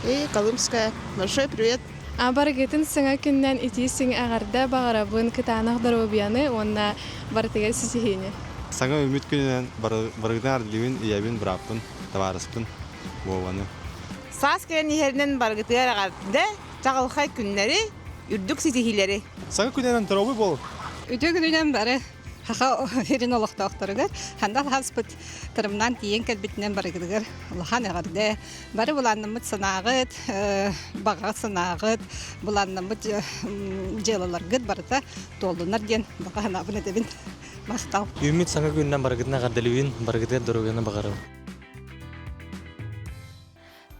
и Колымская. Большой привет. Барыгытын саҥа күннэн итии сиҥ эҕэрдэ баҕарабын кытаанах доруобуйаны уонна барытыгар ситиһиини. Саҥа үмүт күнүнэн барыгытын ардылыыбын, ийэбин, бырааппын, табаарыспын Вованы. Саас кэлэн иһэринэн барыгытыгар эҕэрдэ, чаҕылхай күннэри, үрдүк ситиһиилэри. Саҥа күнүнэн доруобуй буолун! Үтүө күнүнэн бары Саха сирин олохтоохторугар ханна хаспыт тырымнаан тиийэн кэлбитинэн барыгытыгар улахан эҕэрдэ. Бары былааннаммыт санааҕыт, баҕа санааҕыт, былааннаммыт дьыалаларгыт барыта туоллунар диэн баҕа санаабын этэбин. Махтал. Үүммүт саҥа күнүнэн барыгытын эҕэрдэлиибин, барыгытыгар доруобуйаны баҕарабын.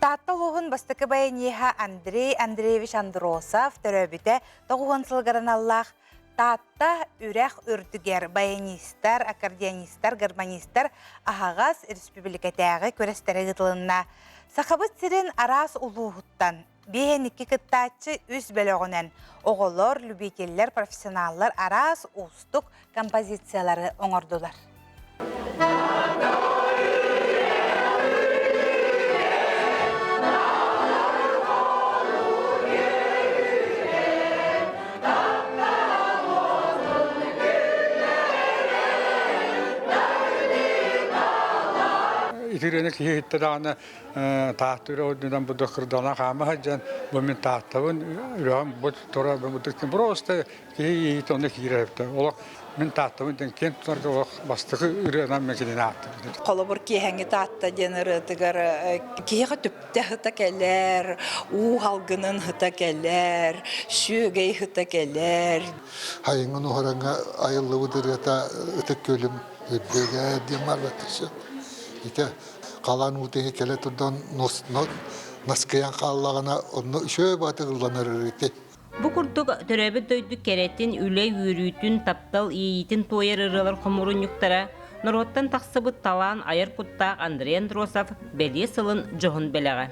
Таатта улууһун бастакы баяниһа Андрей Андреевич Андросов төрөөбүтэ 90 сылыгар аналлаах Таатта үрэх үрдүгэр баянистар, аккордеонистар, гармонистар аһаҕас республикатааҕы күрэстэрэ ыытылынна. Сахабыт сирин араас улууһуттан 52 кыттааччы үс бөлөҕүнэн оҕолор, любителлэр, профессионаллар араас уустук композициялары оҥордулар. Итирэни киһи иһиттэ даҕаны тааттыыра үрдүнэн бу кырдалан хаама сылдьан бу мин тааттабын үрэҕим бу тура бу просто киһи иһит онно киирэр эбит олох Мин Тааттабын диэн киэн тутарга олох бастакы ырыанан мен кинини ааттыыбын. Холобур, киэһэҥҥи Таатта диэн ырыатыгар киһиэхэ түптэ сыта кэлэр, уу халгынын сыта кэлэр, сүөгэй сыта кэлэр. Хайыҥын уһараҥҥа айыллыбыт ырыата Ытык Күөлүм үрдүгэ диэн барбат Ити халаан уутуҥа кэлэ турдан наскыйан хааллаҕына онно үчүгэй баатыгылланар ырыты. Бу курдук төрөөбүт дойду кэрэтин, үлэ үөрүүтүн, таптал иэйиитин туойар ырыалар хомуурунньуктара норуоттан тахсыбыт талаан айар куттаах Андрей Андросов бэлиэ сылын дьоһун бэлэҕэ.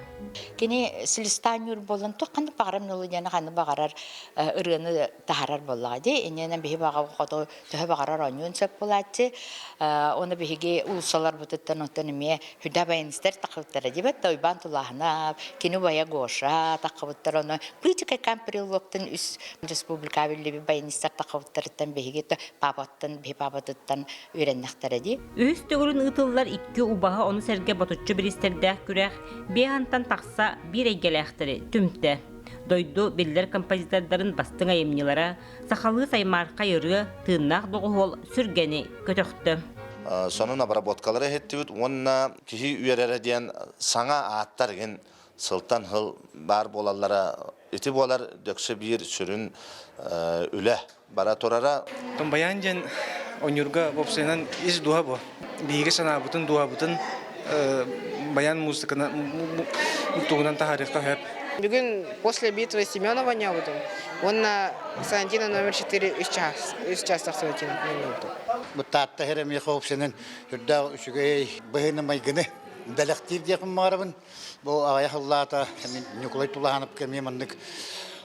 Кини Селестанньуур буолан туох ханнык баҕарар мелодияны ханнык баҕарар ырыаны таһарар буоллаҕа дии. Иннинэн биһи баҕа хоту төһө баҕарар оонньуон сөп буолааччы. Оны биһиги уулуссаларбытыттан оттон эмиэ хүдэ баянистар тахыбыттара дибэт Уйбаан Тулааһынап, кини убайа Гоша тахыбыттар ону Пытика Камприлоктан үс республика биллибит баянистар тахыбыттарыттан биһиги папаттан биһи папатыттан үөрэннэхтэрэ дии. Үһүс төгүлүн ыытыллар икки убаһа ону сэргэ ботуччу бириистэрдээх күрэх биэһантан тахса биир эйгэлээхтэри түмтэ. Дойду биллэр композитордарын бастыҥ айымньылара, сахалыы саймаархай ырыа, тыыннаах доҕуһуол сүргэни көтөхтө. Сонун обработкалары иһиттибит уонна киһи үөрэрэ диэн саҥа ааттар игин сылтан сыл баар буолаллара ити буолар дөксө биир сүрүн үлэ бара турара. Баян диэн ойуурга уопсайынан ис дууһа бу. Биһиги санаабытын, дууһабытын баян музыканы тугунан таһаарыахха сөп. Бүгүн после битвы Семенова ньообутум уонна Сантина номер 4 үс час үс час тахсыбытын ньообутум. Бу Таатта сирэ миэхэ уопсайынан үрдээх үчүгэй быһыыны-майгыны бэлэхтиир диэхпин баҕарабын. Бу аҕыйах сыллаата Ньукулай Тулаһановка эмиэ маннык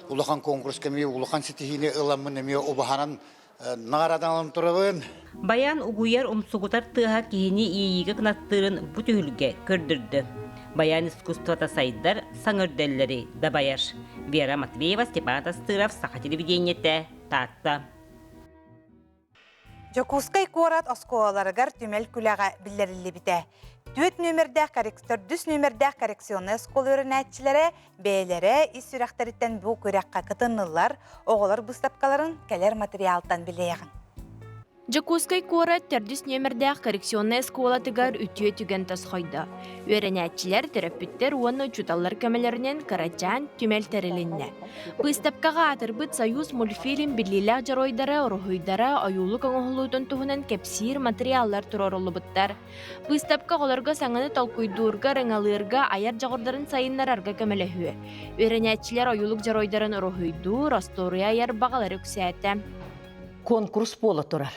улахан конкурска эмиэ улахан ситиһиини ыламмын эмиэ убаһанан наҕараадаланан турабын. Баян угуйар умсугутар тыаһа киһини иэйиигэ кынаттыырын бу түһүлгэ көрдөрдө. Баян искусствота сайдар, саҥа үрдэллэри дабайар. Вера Матвеева, Степан Тастыров, Саха телевидениетэ, Таатта. Дьокуускай куорат оскуолаларыгар түмэл күлэҕэ биллэриллибитэ. Түөрт нүөмэрдээх төрдүс нүөмэрдээх коррекционнай оскуола үөрэнээччилэрэ бэйэлэрэ ис сүрэхтэриттэн бу күрэххэ кытыннылар, оҕолор быыстапкаларын кэлэр материалтан билиэҕиҥ. Дьокуускай куорат төрдүс нүөмэрдээх коррекционнай оскуолатыгар үтүө түгэн тосхойдо. Үөрэнээччилэр, төрөппүттэр уонна учууталлар көмөлөрүнэн кырачаан түмэл тэрилиннэ. Быыстапкаҕа аатырбыт «Союз» мультфильм биллиилээх дьоруойдара, уруһуйдара, ойуулук оҥоһуллуутун туһунан кэпсиир матырыйааллар туруоруллубуттар. Быыстапка оҕолорго саҥаны толкуйдуурга, ырыҥалыырга, айар дьоҕурдарын сайыннарарга көмөлөһүө. Үөрэнээччилэр ойуулук дьоруойдарын уруһуйдуур, остуоруйа айар баҕалара үксээтэ. Конкурс буола турар.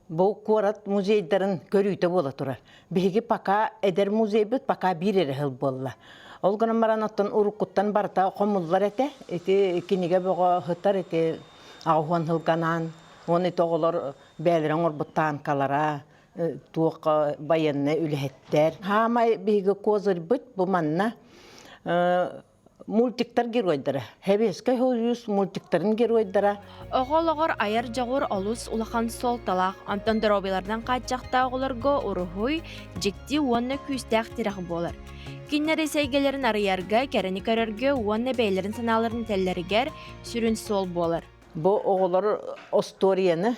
Бу куорат музейдарын көрүүтэ буола турар. Биһиги пока эдэр музейбыт пока биир эрэ сыл буолла. Ол гынан баран оттон уруккуттан барыта хомуллар этэ. Ити кинигэ бөҕө сытар ити аҕыс сылганаан уон ити оҕолор бэйэлэрэ оҥорбут таанкалара туох военнай үлэһиттэр. Хаамай биһиги козырьбыт бу манна мультиктар геройдара. Сэбиэскэй Союз мультиктарын геройдара. Оҕо олоҕор айар дьоҕур олус улахан суолталаах, онтон доруобуйаларынан хааччахтаах оҕолорго уруһуй, дьикти уонна күүстээх тирэх буолар. Кинилэр ис эйгэлэрин арыйарга, кэрэни көрөргө уонна бэйэлэрин санааларын этэллэригэр сүрүн суол буолар. Бу оҕолор остуоруйаны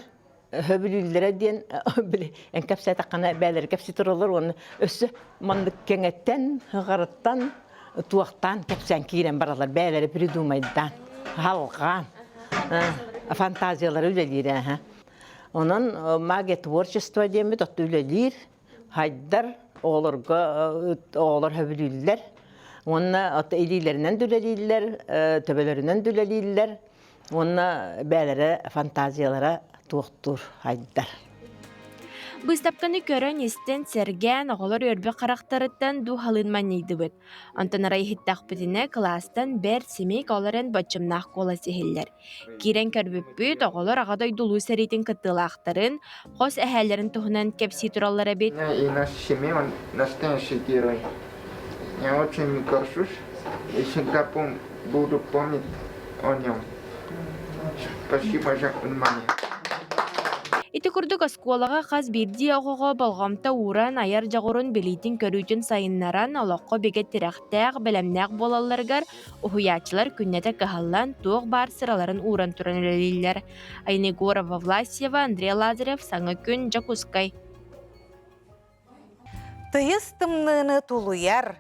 хөбүлүүллэрэ диэн били эн кэпсээтэххинэ бээлэри кэпсии тураллар уонна өссө маннык кэҥэттэн ыҕарыттан туохтаан кэпсээн киирэн бараллар бээлэри придумайдаан халҕаан фантазиялары үлэлиир онон магия творчество диэммит отту үлэлиир хайдар оҕолорго оҕолор хөбүлүүллэр уонна илиилэринэн да үлэлииллэр төбөлөрүнэн да үлэлииллэр Уонна бээлэрэ фантазиялара туохтуур айдар. Быыстапканы көрөн-истэн, сэргээн, оҕолор үөрбэх харахтарыттан дууһалыын манньыйдыбыт. Онтон арай иһиттэхпитинэ, кылаастан бэрт симик, ол эрэн боччумнаах куолас иһиллэр. Киирэн көрбүппүт, оҕолор Аҕа дойду Улуу сэриитин кыттыылаахтарын, хос эһээлэрин туһунан кэпсии тураллар эбит. И наш семья, он настоящий герой. Я очень горжусь и всегда буду помнить о нем. Спасибо за внимание. Ити курдук оскуолаҕа хас биирдии оҕоҕо болҕомто ууран, айар дьоҕурун билиитин-көрүүтүн сайыннаран, олоххо бигэ тирэхтээх, бэлэмнээх буолалларыгар уһуйааччылар күннэтэ кыһаллан, туох баар сыраларын ууран туран үлэлииллэр. Айна Егорова Власьева, Андрей Лазарев, Саҥа күн, Дьокуускай. Тыйыс тымныыны тулуйар,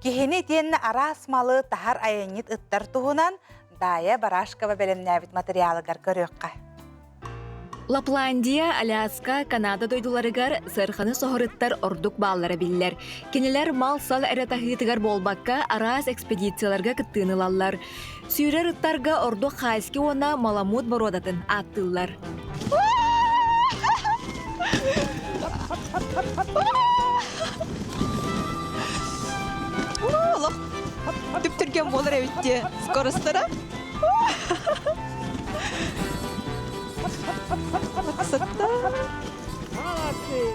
киһини итиэннэ араас малы таһар айанньыт ыттар туһунан Даайа Барашкова бэлэмнээбит матырыйаалыгар көрүөххэ. Лапландия, Аляска, Канада дойдуларыгар сыарханы соһор ыттар ордук бааллара биллэр. Кинилэр мал-сал эрэ таһыытыгар буолбакка, араас экспедицияларга кыттыыны ылаллар. Сүүрэр ыттарга ордук хаски уонна маламут боруодатын ааттыыллар. Олох. Түргэн буолар эбит дии скоростара.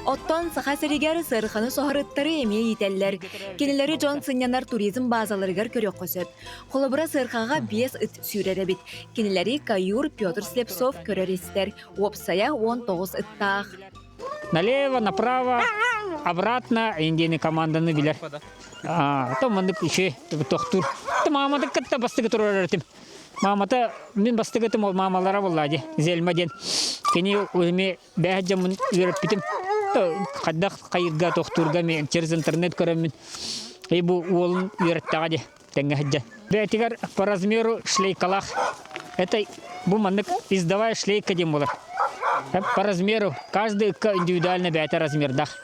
Оттон Саха сиригэр сыарханы соһор ыттары эмиэ иитэллэр. Кинилэри дьон сынньанар туризм баазаларыгар көрүөххэ сөп. Холобура, сыархаҕа биэс ыт сүүрэр эбит. Кинилэри каюр Петр Слепцов көрөр-истэр. Уопсайа 19 ыттаах. Налево, направо, обратно индианы команданы билэр. То маннык үчү тохтуур. Маамата кытта бастыгы турар этим. Маамата мин бастыгытым ол маамалара буолла ди Зельма диэн. Кини эми бэһ дьоммун үөрэппитим. Хайдах хайырга тохтуурга мен через интернет көрөммүн. И бу уолун үөрэттэҕэ ди тэҥҥэ сылдьан. Бээтигэр по размеру шлейкалаах. Это бу маннык издавая шлейка диэн буолар. По размеру каждый ыкка индивидуально бэйэтэ размердаах.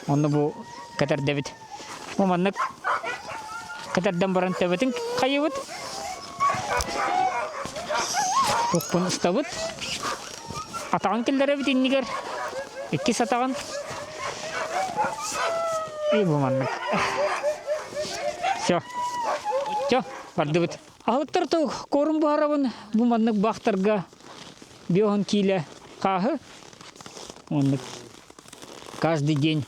Онно бу кэтэрдэбит. Бу маннык кэтэрдэн баран төбөтүн хайыбыт. Укпун ыстабыт. Атаҕын киллэрэбит иннигэр. Иккис атаҕын. И бу маннык. Все. Все, бардыбыт. Аһылыктар корум буһарабын бу маннык баахтарга биоһун киилэ хааһы. Оннук каждый день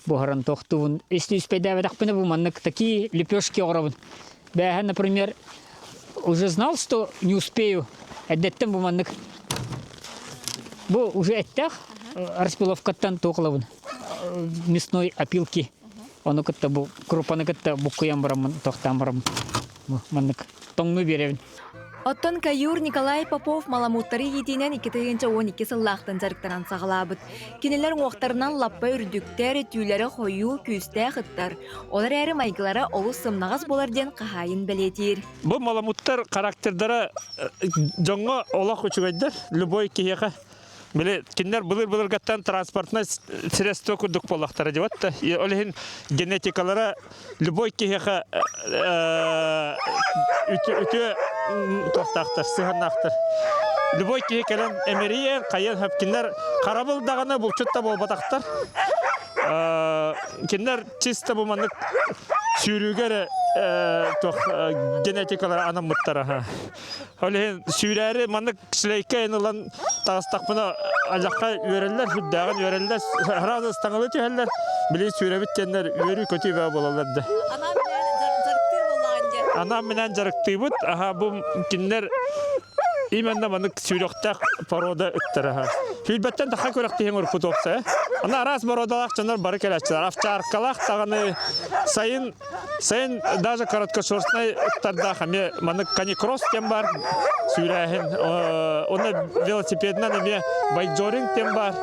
буһаран тохтубун. Если успейдээбэтэхпинэ бу маннык такие лепешки оҥоробун. Бээһэ, например, уже знал, что не успею. Эрдэттэн бу маннык бу уже эттээх распиловкаттан туох мясной опилки. Ону кытта бу крупаны кытта буккуйан бараммын, тохтоон бараммын. Бу маннык тоҥну биэрэбин. Оттон каюр Николай Попов маламуттары иитиинэн 2012 сыллаахтан дьарыктанан саҕалаабыт. Кинилэр уҥуохтарынан лаппа үрдүктэр, түүлэрэ хойуу, күүстээх ыттар. Ол эрээри майгылара олус сымнаҕас буолар диэн хаһаайын бэлиэтиир. Бу маламуттар характердара дьоҥҥо олох үчүгэйдэр, любой киһиэхэ Били кинилэр былыр-былыргаттан транспортнай средство курдук буоллахтара дии да. Ол иһин генетикалара любой киһиэхэ үтүө туохтаахтар, сыһыаннаахтар. Любой киһи кэлэн эмэрийэн, хайан хөп кинилэр харабыл даҕаны булчут да буолбатахтар. Кинилэр чисто бу маннык сүүрүүгэ эрэ туох генетикалара анаммыттара. Ол иһин сүүрээри маннык шлейка ылан таҕыстахпына аллахха үөрэллэр, сүрдээҕин үөрэллэр, сразу ыстаҥалыы түһэллэр. Били сүүрэбит диэннэр үөрүү-көтүү бөҕө буолаллар да. Анаан-минээн дьарыктыыбыт. Аха бу кинилэр именно маннык сүүрүөхтээх порода ыттара. Сүүрбэттэн тахха күрэхтэһиэн урукку туохса. Аны араас бородалаах дьоннор бары кэлээччилэр. Овчаркалаах даҕаны сайын Сайын даже короткошерстный ыттардаах эмиэ маннык каникросс диэн бар сүүрээһин уонна велосипедынан эмиэ байджоринг диэн бар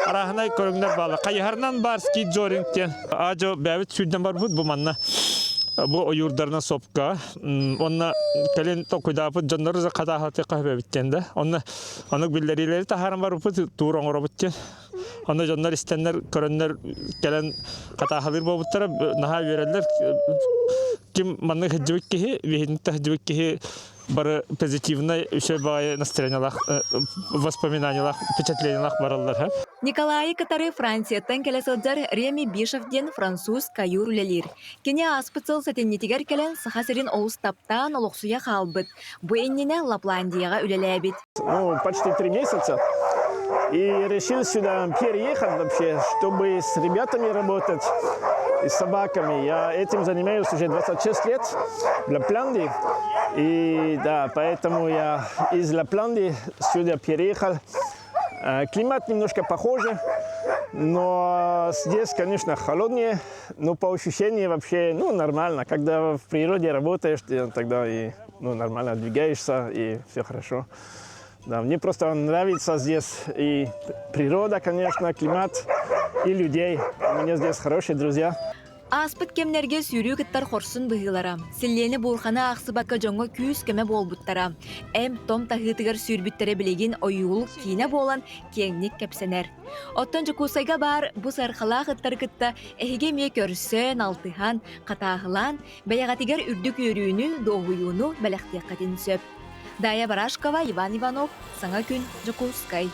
арааһынай көрүҥнэр бааллар. Хайыһарынан бар скиджоринг диэн. Аадьо бэйэбит сүүрдэн барбыт бу манна бу ойуурдарынан сопка уонна кэлин толкуйдаабыт дьоннору хатааһатыахха сөбөбүт диэн да. Онно оннук биллэриилэри таһааран барбыппыт туур оҥоробут диэн. Онно дьоннор истэннэр, көрөннөр кэлэн хатааһалыыр буолбуттара, наһаа үөрэллэр. Ким маннык сылдьыбыт киһи, биһигини сылдьыбыт киһи бары позитивнай, үчүгэй баҕайы настроениелаах, воспоминаниелаах, впечатлениелаах бараллар. Николайы кытары Францияттан кэлэ сылдьар Реми Бишев диэн француз каюр үлэлиир. Кини ааспыт сыл сэтинньитигэр кэлэн Саха сирин олус таптаан олохсуйа хаалбыт. Бу иннинэ Лапландияҕа үлэлээбит. Ну, почти 3 месяца. И решил сюда переехать вообще, чтобы с ребятами работать и с собаками. Я этим занимаюсь уже 26 лет в Лапландии. И да, поэтому я из Лапландии сюда переехал. Климат немножко похожий, но здесь, конечно, холоднее, но по ощущениям вообще, ну, нормально. Когда в природе работаешь, ты тогда и ну, нормально двигаешься, и все хорошо. Да, мне просто нравится здесь и природа, конечно, климат, и людей. У меня здесь хорошие друзья. Ааспыт кэмнэргэ сүүрүү кыттар хорсун быһыылара, силлиэни буурханы аахсыбакка дьоҥҥо күүс-көмө буолбуттара, эм-том таһыытыгар сүүрбүттэрэ билигин ойуулук киинэ буолан киэҥник кэпсэнэр. Оттон Дьокуускайга баар бу сыархалаах ыттары кытта эһиги эмиэ көрсөн, алтыһан, хатааһылаан, бэйэҕитигэр үрдүк үөрүүнү, дуоһуйууну бэлэхтиэххитин сөп. Дая Барашкова, Иван Иванов, Саҥа күн, Дьокуускай.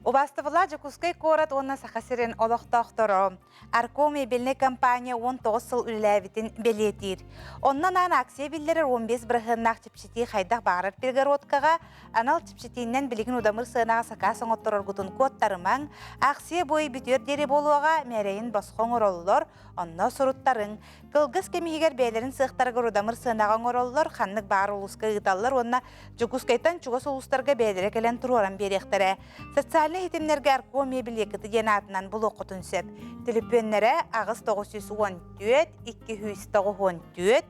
Убаастабыллаах Дьокуускай куорат уонна Саха сирин олохтоохторо Арко мебельнай компания 19 сыл үлэлээбитин бэлиэтиир. Онно анаан акция биллэрэр 15 бырыһыаннаах чэпчэтии хайдах баҕарар перегородкаҕа анал чэпчэтиинэн билигин удамыр сыанаҕа сакаас оҥоттороргутун куоттарымаҥ. Акция бу ый бүтүөр диэри буолуоҕа, мээрэйин босхо оҥороллор, онно суруттарыҥ. Кылгас кэм иһигэр бэйэлэрин сыахтарыгар удамыр сыанаҕа оҥороллор, ханнык баар улууска ыыталлар уонна Дьокуускайтан чугас улуустарга бэйэлэрэ кэлэн туруоран биэриэхтэрэ. Социальнай ситимнэргэ Арко мебель Якуты диэн аатынан булуоххутун сөп. Төлөпүөннэрэ 8 914 294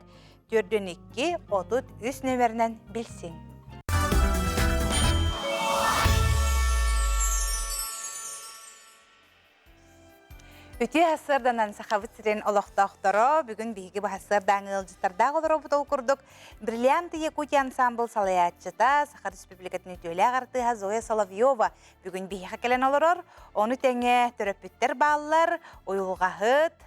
42 33 нөмеринэн билсиҥ. Үтүө сарсыарданан Сахабыт сирин олохтоохторо бүгүн биһиги бу сарсыардааҥы ыалдьыттардаах олоробут ол курдук Бриллианты Якутии ансамбл салайааччыта Саха Республикатын үтүөлээх артыыһа Зоя Соловьева бүгүн биһиэхэ кэлэн олорор. Ону тэҥэ төрөппүттэр бааллар уйулҕаһыт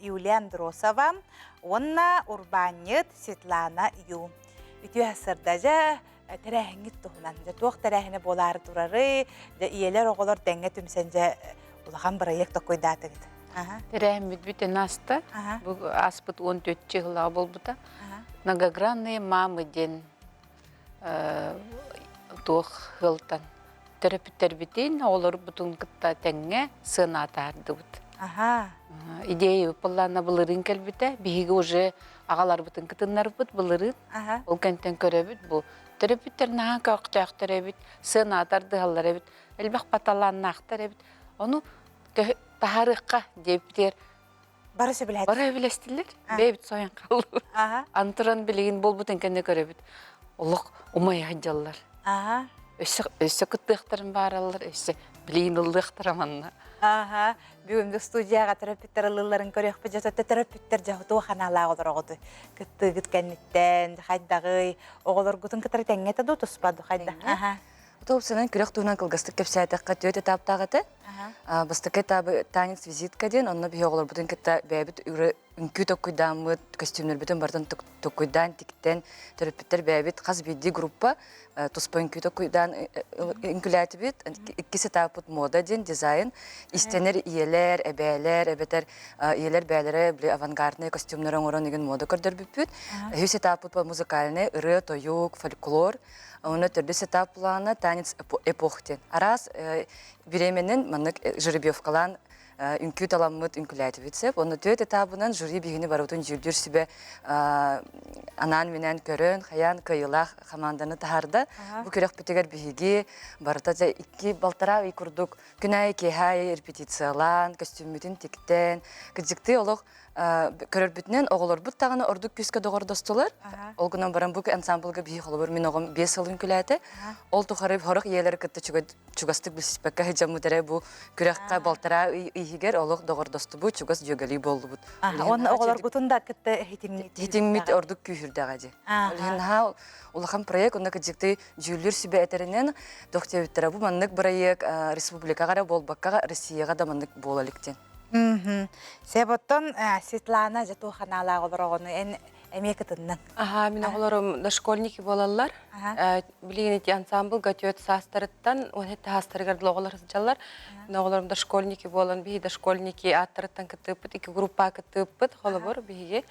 Юлия Андросова уонна урбаанньыт Светлана Ю. Үтүө сарсыарда дьэ тэрээһиҥҥит туһунан дьэ туох тэрээһинэ буолаары турарый дьэ ийэлэр оҕолор тэҥҥэ түмсэн дьэ улахан бырайыак токкуйдаатыгыт Тэрээһиммит бүтэн ааста. Бу ааспыт 14 чыһылаҕа буолбута. Многогранные мамы диэн туох ыалтан төрөппүттэрбитин, оҕолорбутун кытта тэҥҥэ сыана атаардыбыт. Идея былаана былырыын кэлбитэ. Биһиги уже аҕаларбытын кытыннарбыт былырыын. Ол кэнтэн көрөбүт бу төрөппүттэр наһаа көхтөөхтөр эбит, сыана тардыһаллар эбит, элбэх паталааннаахтар эбит. Ону таһаарыахха диэбитигэр Бары сөбүлэһэттилэр. Бары сөбүлэстилэр. Бэйэбит сойон хааллыбыт. Антыран билигин буолбутун кэннэ көрөбүт. Олох умайа сылдьаллар. Өссө өссө кыттыахтарын баараллар, өссө билигин ыллыахтара манна. Аха, бүгүҥҥү студияҕа төрөппүттэр ыллыылларын көрүөхпүт дьэ төрөппүттэр дьэ туох анаалаах олороҕутуй? Кыттыыгыт кэнниттэн хайдаҕый? Оҕолоргутун кытары тэҥҥэ этэ дуу туспа дуу хайдах? Аха. Топсанан күрэх туһунан кылгастык кэпсээтэххэ түөрт этаптаах этэ. Бастакы этабы танец визитка диэн, онно биһи оҕолорбутун кытта бэйэбит үҥкүү токкуйдааммыт, көстүүмнэрбитин барытын токкуйдаан, тиктэн, төрөппүттэр бэйэбит хас биирдии группа туспа үҥкүү токкуйдаан үҥкүүлээтибит. Иккис этаппыт мода диэн дизайн. Истэнэр ийэлэр, эбээлэр, эбэтэр ийэлэр бээлэрэ били авангарднай костюмнары оҥорон игин мода көрдөрбүппүт. Үһүс этаппыт музыкальный ырыа, тойук, фольклор. Онно төрдүс этап плана танец эпох диэн. Араас бириэмэнэн маннык жеребьевкалаан үҥкүү таламмыт үҥкүүлээтибит сөп. Онно түөрт этабынан жюри биһигини барыбытын дьүүллүүр сүбэ анаан-минээн көрөн, хайаан кыайыылаах хамаанданы таһаарда. Бу күрэхпитигэр биһиги барыта икки балтараа ый курдук күн аайы киэһэ аайы репетициялаан, көстүүммүтүн тиктэн, кырдьыктыы олох көрөрбүтүнэн оҕолорбут даҕаны ордук күүскэ доҕордостулар. Ол гынан баран бу ансамблга биһи холобур мин оҕом биэс сыл үҥкүүлээтэ. Ол тухары сорох ийэлэри кытта чугастык билсиспэккэ сылдьаммыт эрэ бу күрэххэ балтараа ый иһигэр олох доҕордостубут, чугас дьүөгэлии буоллубут. Уонна оҕолоргутун да кытта хитиммит. Хитиммит ордук күүһүрдэҕэ дии. Ол иһин наһаа улахан проект, онно кыдьыктыы дьүүллүүр сүбэ этэринэн туох диэбиттэрэ бу маннык проект республикаҕа эрэ буолбакка Россияҕа да маннык буола илик диэн. Сөп оттон Светлана дьэ туох анаалаах олороҕуну эн эмиэ кытынныҥ. Аха, мин оҕолорум дошкольники буолаллар. Билигин ити ансамблга түөрт саастарыттан 17 саастарыгар дылы оҕолор сылдьаллар. Мин оҕолорум дошкольники буолан, биһиги дошкольники ааттарыттан кыттыыппыт, икки группа кыттыыппыт, холобур, биһиги.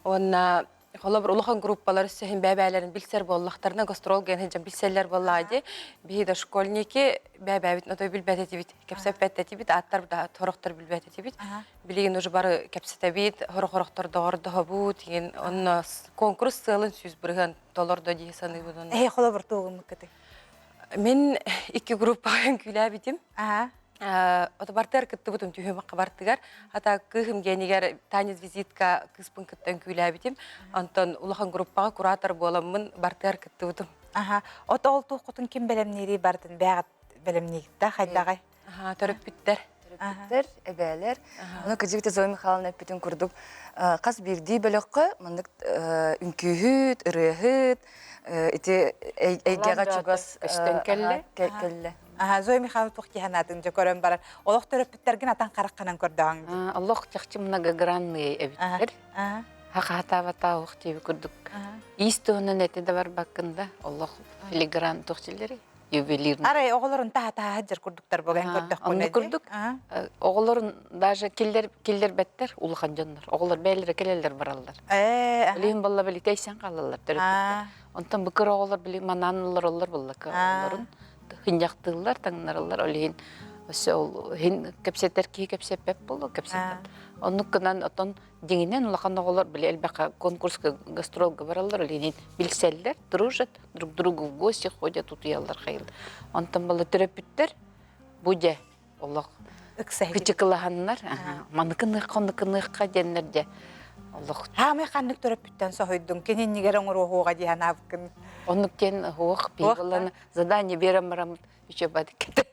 Уонна холобур улахан группалар өссө бэбээлэрин билсэр буоллахтарына гастрол гэн сылдьан билсэллэр буоллаа дии биһи дошкольники бэбээбит отой билбэт этибит кэпсэппэт этибит ааттар да сорохтор билбэт этибит билигин уже бары кэпсэтэбит сорох-сорохтор доҕордоһобут игин онно конкурс сыалын 100% толордо дии саныыбын Эһи холобур туогуммуккутуй мин икки группаҕа үҥкүүлээбитим Ото бартыгар кыттыбытым түһүмэххэ бартыгар. Хата кыыһым генигэр танец визитка кыыспын кытта үҥкүүлээбитим. Онтон улахан группаҕа куратор буоламмын бартыгар кыттыбытым. Аха. Ото ол туоххутун ким бэлэмниирий бартын бэҕэт бэлэмниигитта хайдаҕай? Аха, төрөппүттэр. Төрөппүттэр, эбээлэр. Ону кыдьык Зоя Михайловна эппитин курдук хас биирдии бөлөххө маннык үҥкүүһүт, ырыаһыт ити эйгэҕэ чугас көстөн кэллэ. кэллэ. Аха, Зоя Михайловна туох киһи дьэ көрөн баран, олох төрөппүттэргин атан хараххынан көрдөҕүҥ. Олох чахчы многогранные эбиттэр. Хахаатаабата ох диэби курдук. Иис туһунан эти да барбаккын да, олох филигран туох дьиллери. Ювелирный. Арай оҕолорун таһа-таһа сылдьар курдуктар буолан көрдөххүнэ Онно курдук оҕолорун даже киллер киллербэттэр улахан дьоннор. Оҕолор бэйэлэрэ кэлэллэр бараллар. Билигин балла били тэйсэн хаалаллар төрөппүттэр. Онтон бу кыра оҕолор били манаан олороллор буолла оҕолорун хынньахтыыллар, таҥнараллар. Ол иһин өссө ол иһин кэпсэтэр киһи кэпсэппэт буолуо кэпсэтэр. Оннук гынан отон дьиҥинэн улахан оҕолор били элбэххэ конкурска гастролга бараллар, ол иһин билсэллэр, дружат, друг другу в гости ходят, утуйаллар хайыл. Онтон балла төрөппүттэр бу дьэ олох кычыкылаһаннар, маныкыныахха, оннукыныахха диэннэр дьэ олох. Хаамай ханнык төрөппүттэн соһуйдуҥ? Кини иннигэр оҥоруоһуоҕа дии санаабыккын. Оннук диэн оһуох биир задание биэрэн бараммыт үчүгэй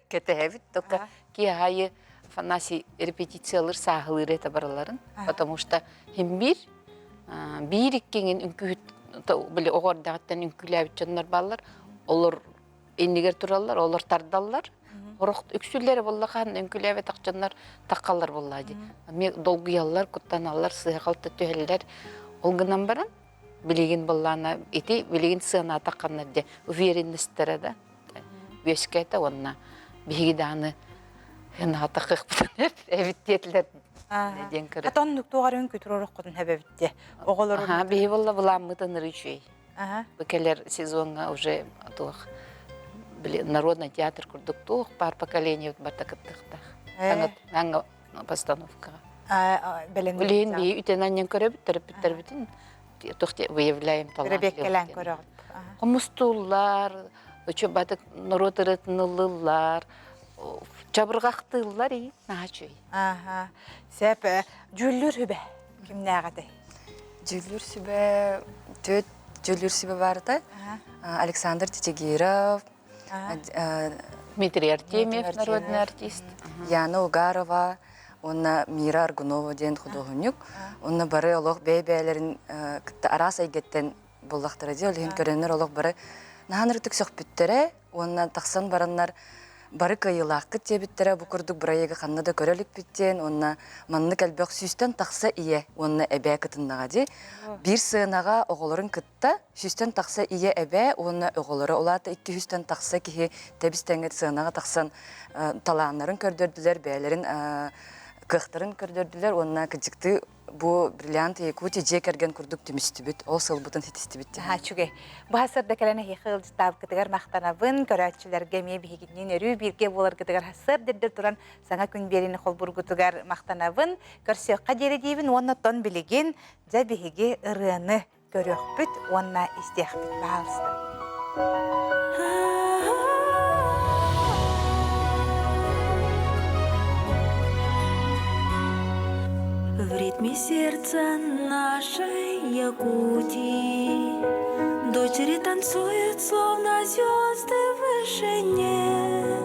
кэтэһэбит только киэһэ Афанасий репетициялыыр сааһылыыр этэ барыларын потому что хим биир биир иккиҥин үҥкүүһүт били оҕо эрдэҕиттэн үҥкүүлээбит дьоннор бааллар олор иннигэр тураллар олор тардаллар Орох үксүллэрэ буоллахан үҥкүүлээбэтэх дьоннор таххаллар буоллаа дии эмиэ долгуйаллар куттаналлар сыыһа-халты түһэллэр ол гынан баран билигин буоллаана ити билигин сыанаатахханнар дьэ уверенностара да үөскээтэ уонна биһиги даҕаны ынаатахыахпытын эбит диэтилэр диэн көрө. Хата оннук туох эрэ үҥкүү туруоруккутун эбэбит дии. Оҕолорун Аха, биһи буолла былааммытын ыры үчүгэй. Бу кэлэр сезоҥҥа уже туох били народный театр курдук туох баар поколение барта кыттыахтаах. Саҥа постановкаҕа. Билигин биһи үтэн анньан көрөбүт, төрөппүттэрбитин туох выявляем талант. Ребеккэлээн көрөҕүт. Хомустууллар, үчү батык норуот ырыатын ыллыыллар, чабырҕахтыыллар и наһаа үчүгэй. Аха. Сөп дьүүллүүр сүбэ кимнээх этэй? Дьүүллүүр сүбэ түөрт дьүүллүүр сүбэ баарыта. Александр Титигиров, Дмитрий Артемьев, народный артист. Яна Угарова уонна Мира Аргунова диэн худуоһунньук. Уонна бары олох бэйэ-бэйэлэрин кытта араас эйгэттэн буллахтара дии. Ол иһин көрөннөр олох бары наһаа ырытык сөхпүттэрэ уонна тахсан бараннар бары кыайыылааххыт диэбиттэрэ бу курдук бырайыагы ханна да көрө иликпит диэн уонна маннык элбэх сүүстэн тахса ийэ уонна эбээ кытыннаҕа дии. Биир сыанаҕа оҕолорун кытта сүүстэн тахса ийэ эбээ уонна оҕолоро улаата 200-тэн тахса киһи тэбис-тэҥҥэ сыанаҕа тахсан талааннарын көрдөрдүлэр, бэйэлэрин кыахтарын көрдөрдүлэр уонна кырдьыктыы бу бриллиант Якутии дьиэ кэргэн курдук түмүстүбүт, ол сылбытын ситистибит диэн. Үчүгэй. Бу сарсыарда кэлэн эһиэхэ ыалдьыттаабыккытыгар махтанабын. Көрөөччүлэргэ эмиэ биһигинниин өрүү бииргэ буоларгытыгар сарсыарда эрдэ туран саҥа күн биэриини холбуургутугар махтанабын. Көрсүөххэ диэри диибин уонна оттон билигин дьэ биһиги ырыаны көрүөхпүт уонна истиэхпит баһаалыста. В ритме сердца нашей Якутии Дочери танцуют, словно звезды в вышине.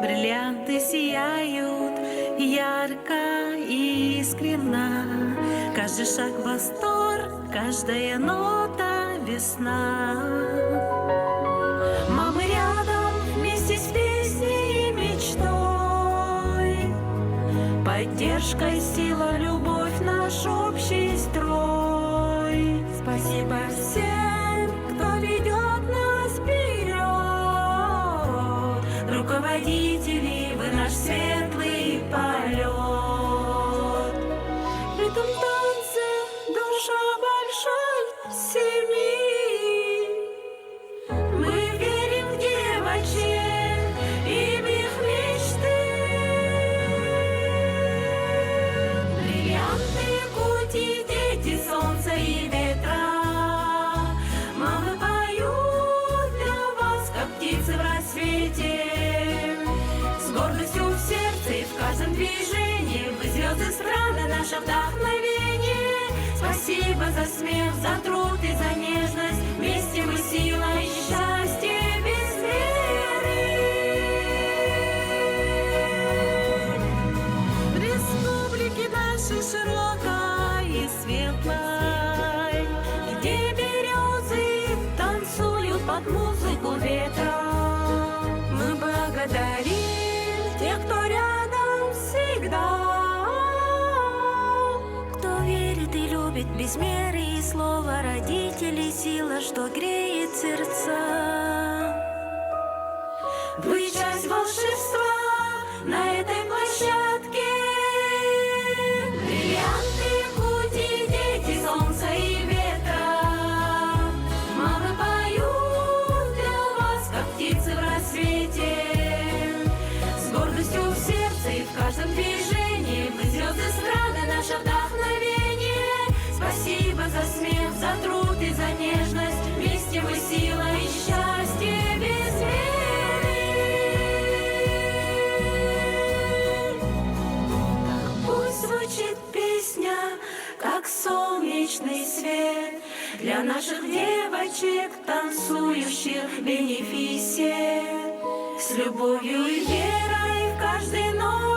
Бриллианты сияют ярко и искренно. Каждый шаг восторг, каждая нота весна. Мамы рядом вместе с песней и мечтой. Поддержка, сила, любовь, наш общий строй. Спасибо всем, кто ведет нас вперед. Руководители, вы наш светлый полет. В этом танце душа большой семьи. Мы верим в девочек и в их мечты. Бриллианты Якутии, дети солнца и ветра. Мамы поют для вас, как птицы в рассвете. С гордостью в сердце и в каждом движении Вы звезды страны, наше вдохновение. Спасибо за смех, за труд и за нежность. Вместе мы сила и счастье без меры. В республике нашей широкой и светлой, Где березы танцуют под музыку ветра. Мы благодарим тех, кто рядом всегда, Кто верит и любит без меры и слова родителей сила, что греет сердца. часть волшебства на этой площадке. Бриллианты пути, дети солнца и ветра. Мамы поют для вас, как птицы в рассвете. С гордостью в сердце и в каждом движении Вы звезды эстрады, наше вдохновение. Спасибо за смех, за труд и за нежность. Вместе мы сила и счастье без меры. Пусть звучит песня, как солнечный свет Для наших девочек, танцующих в бенефисе. С любовью и верой в каждый новый.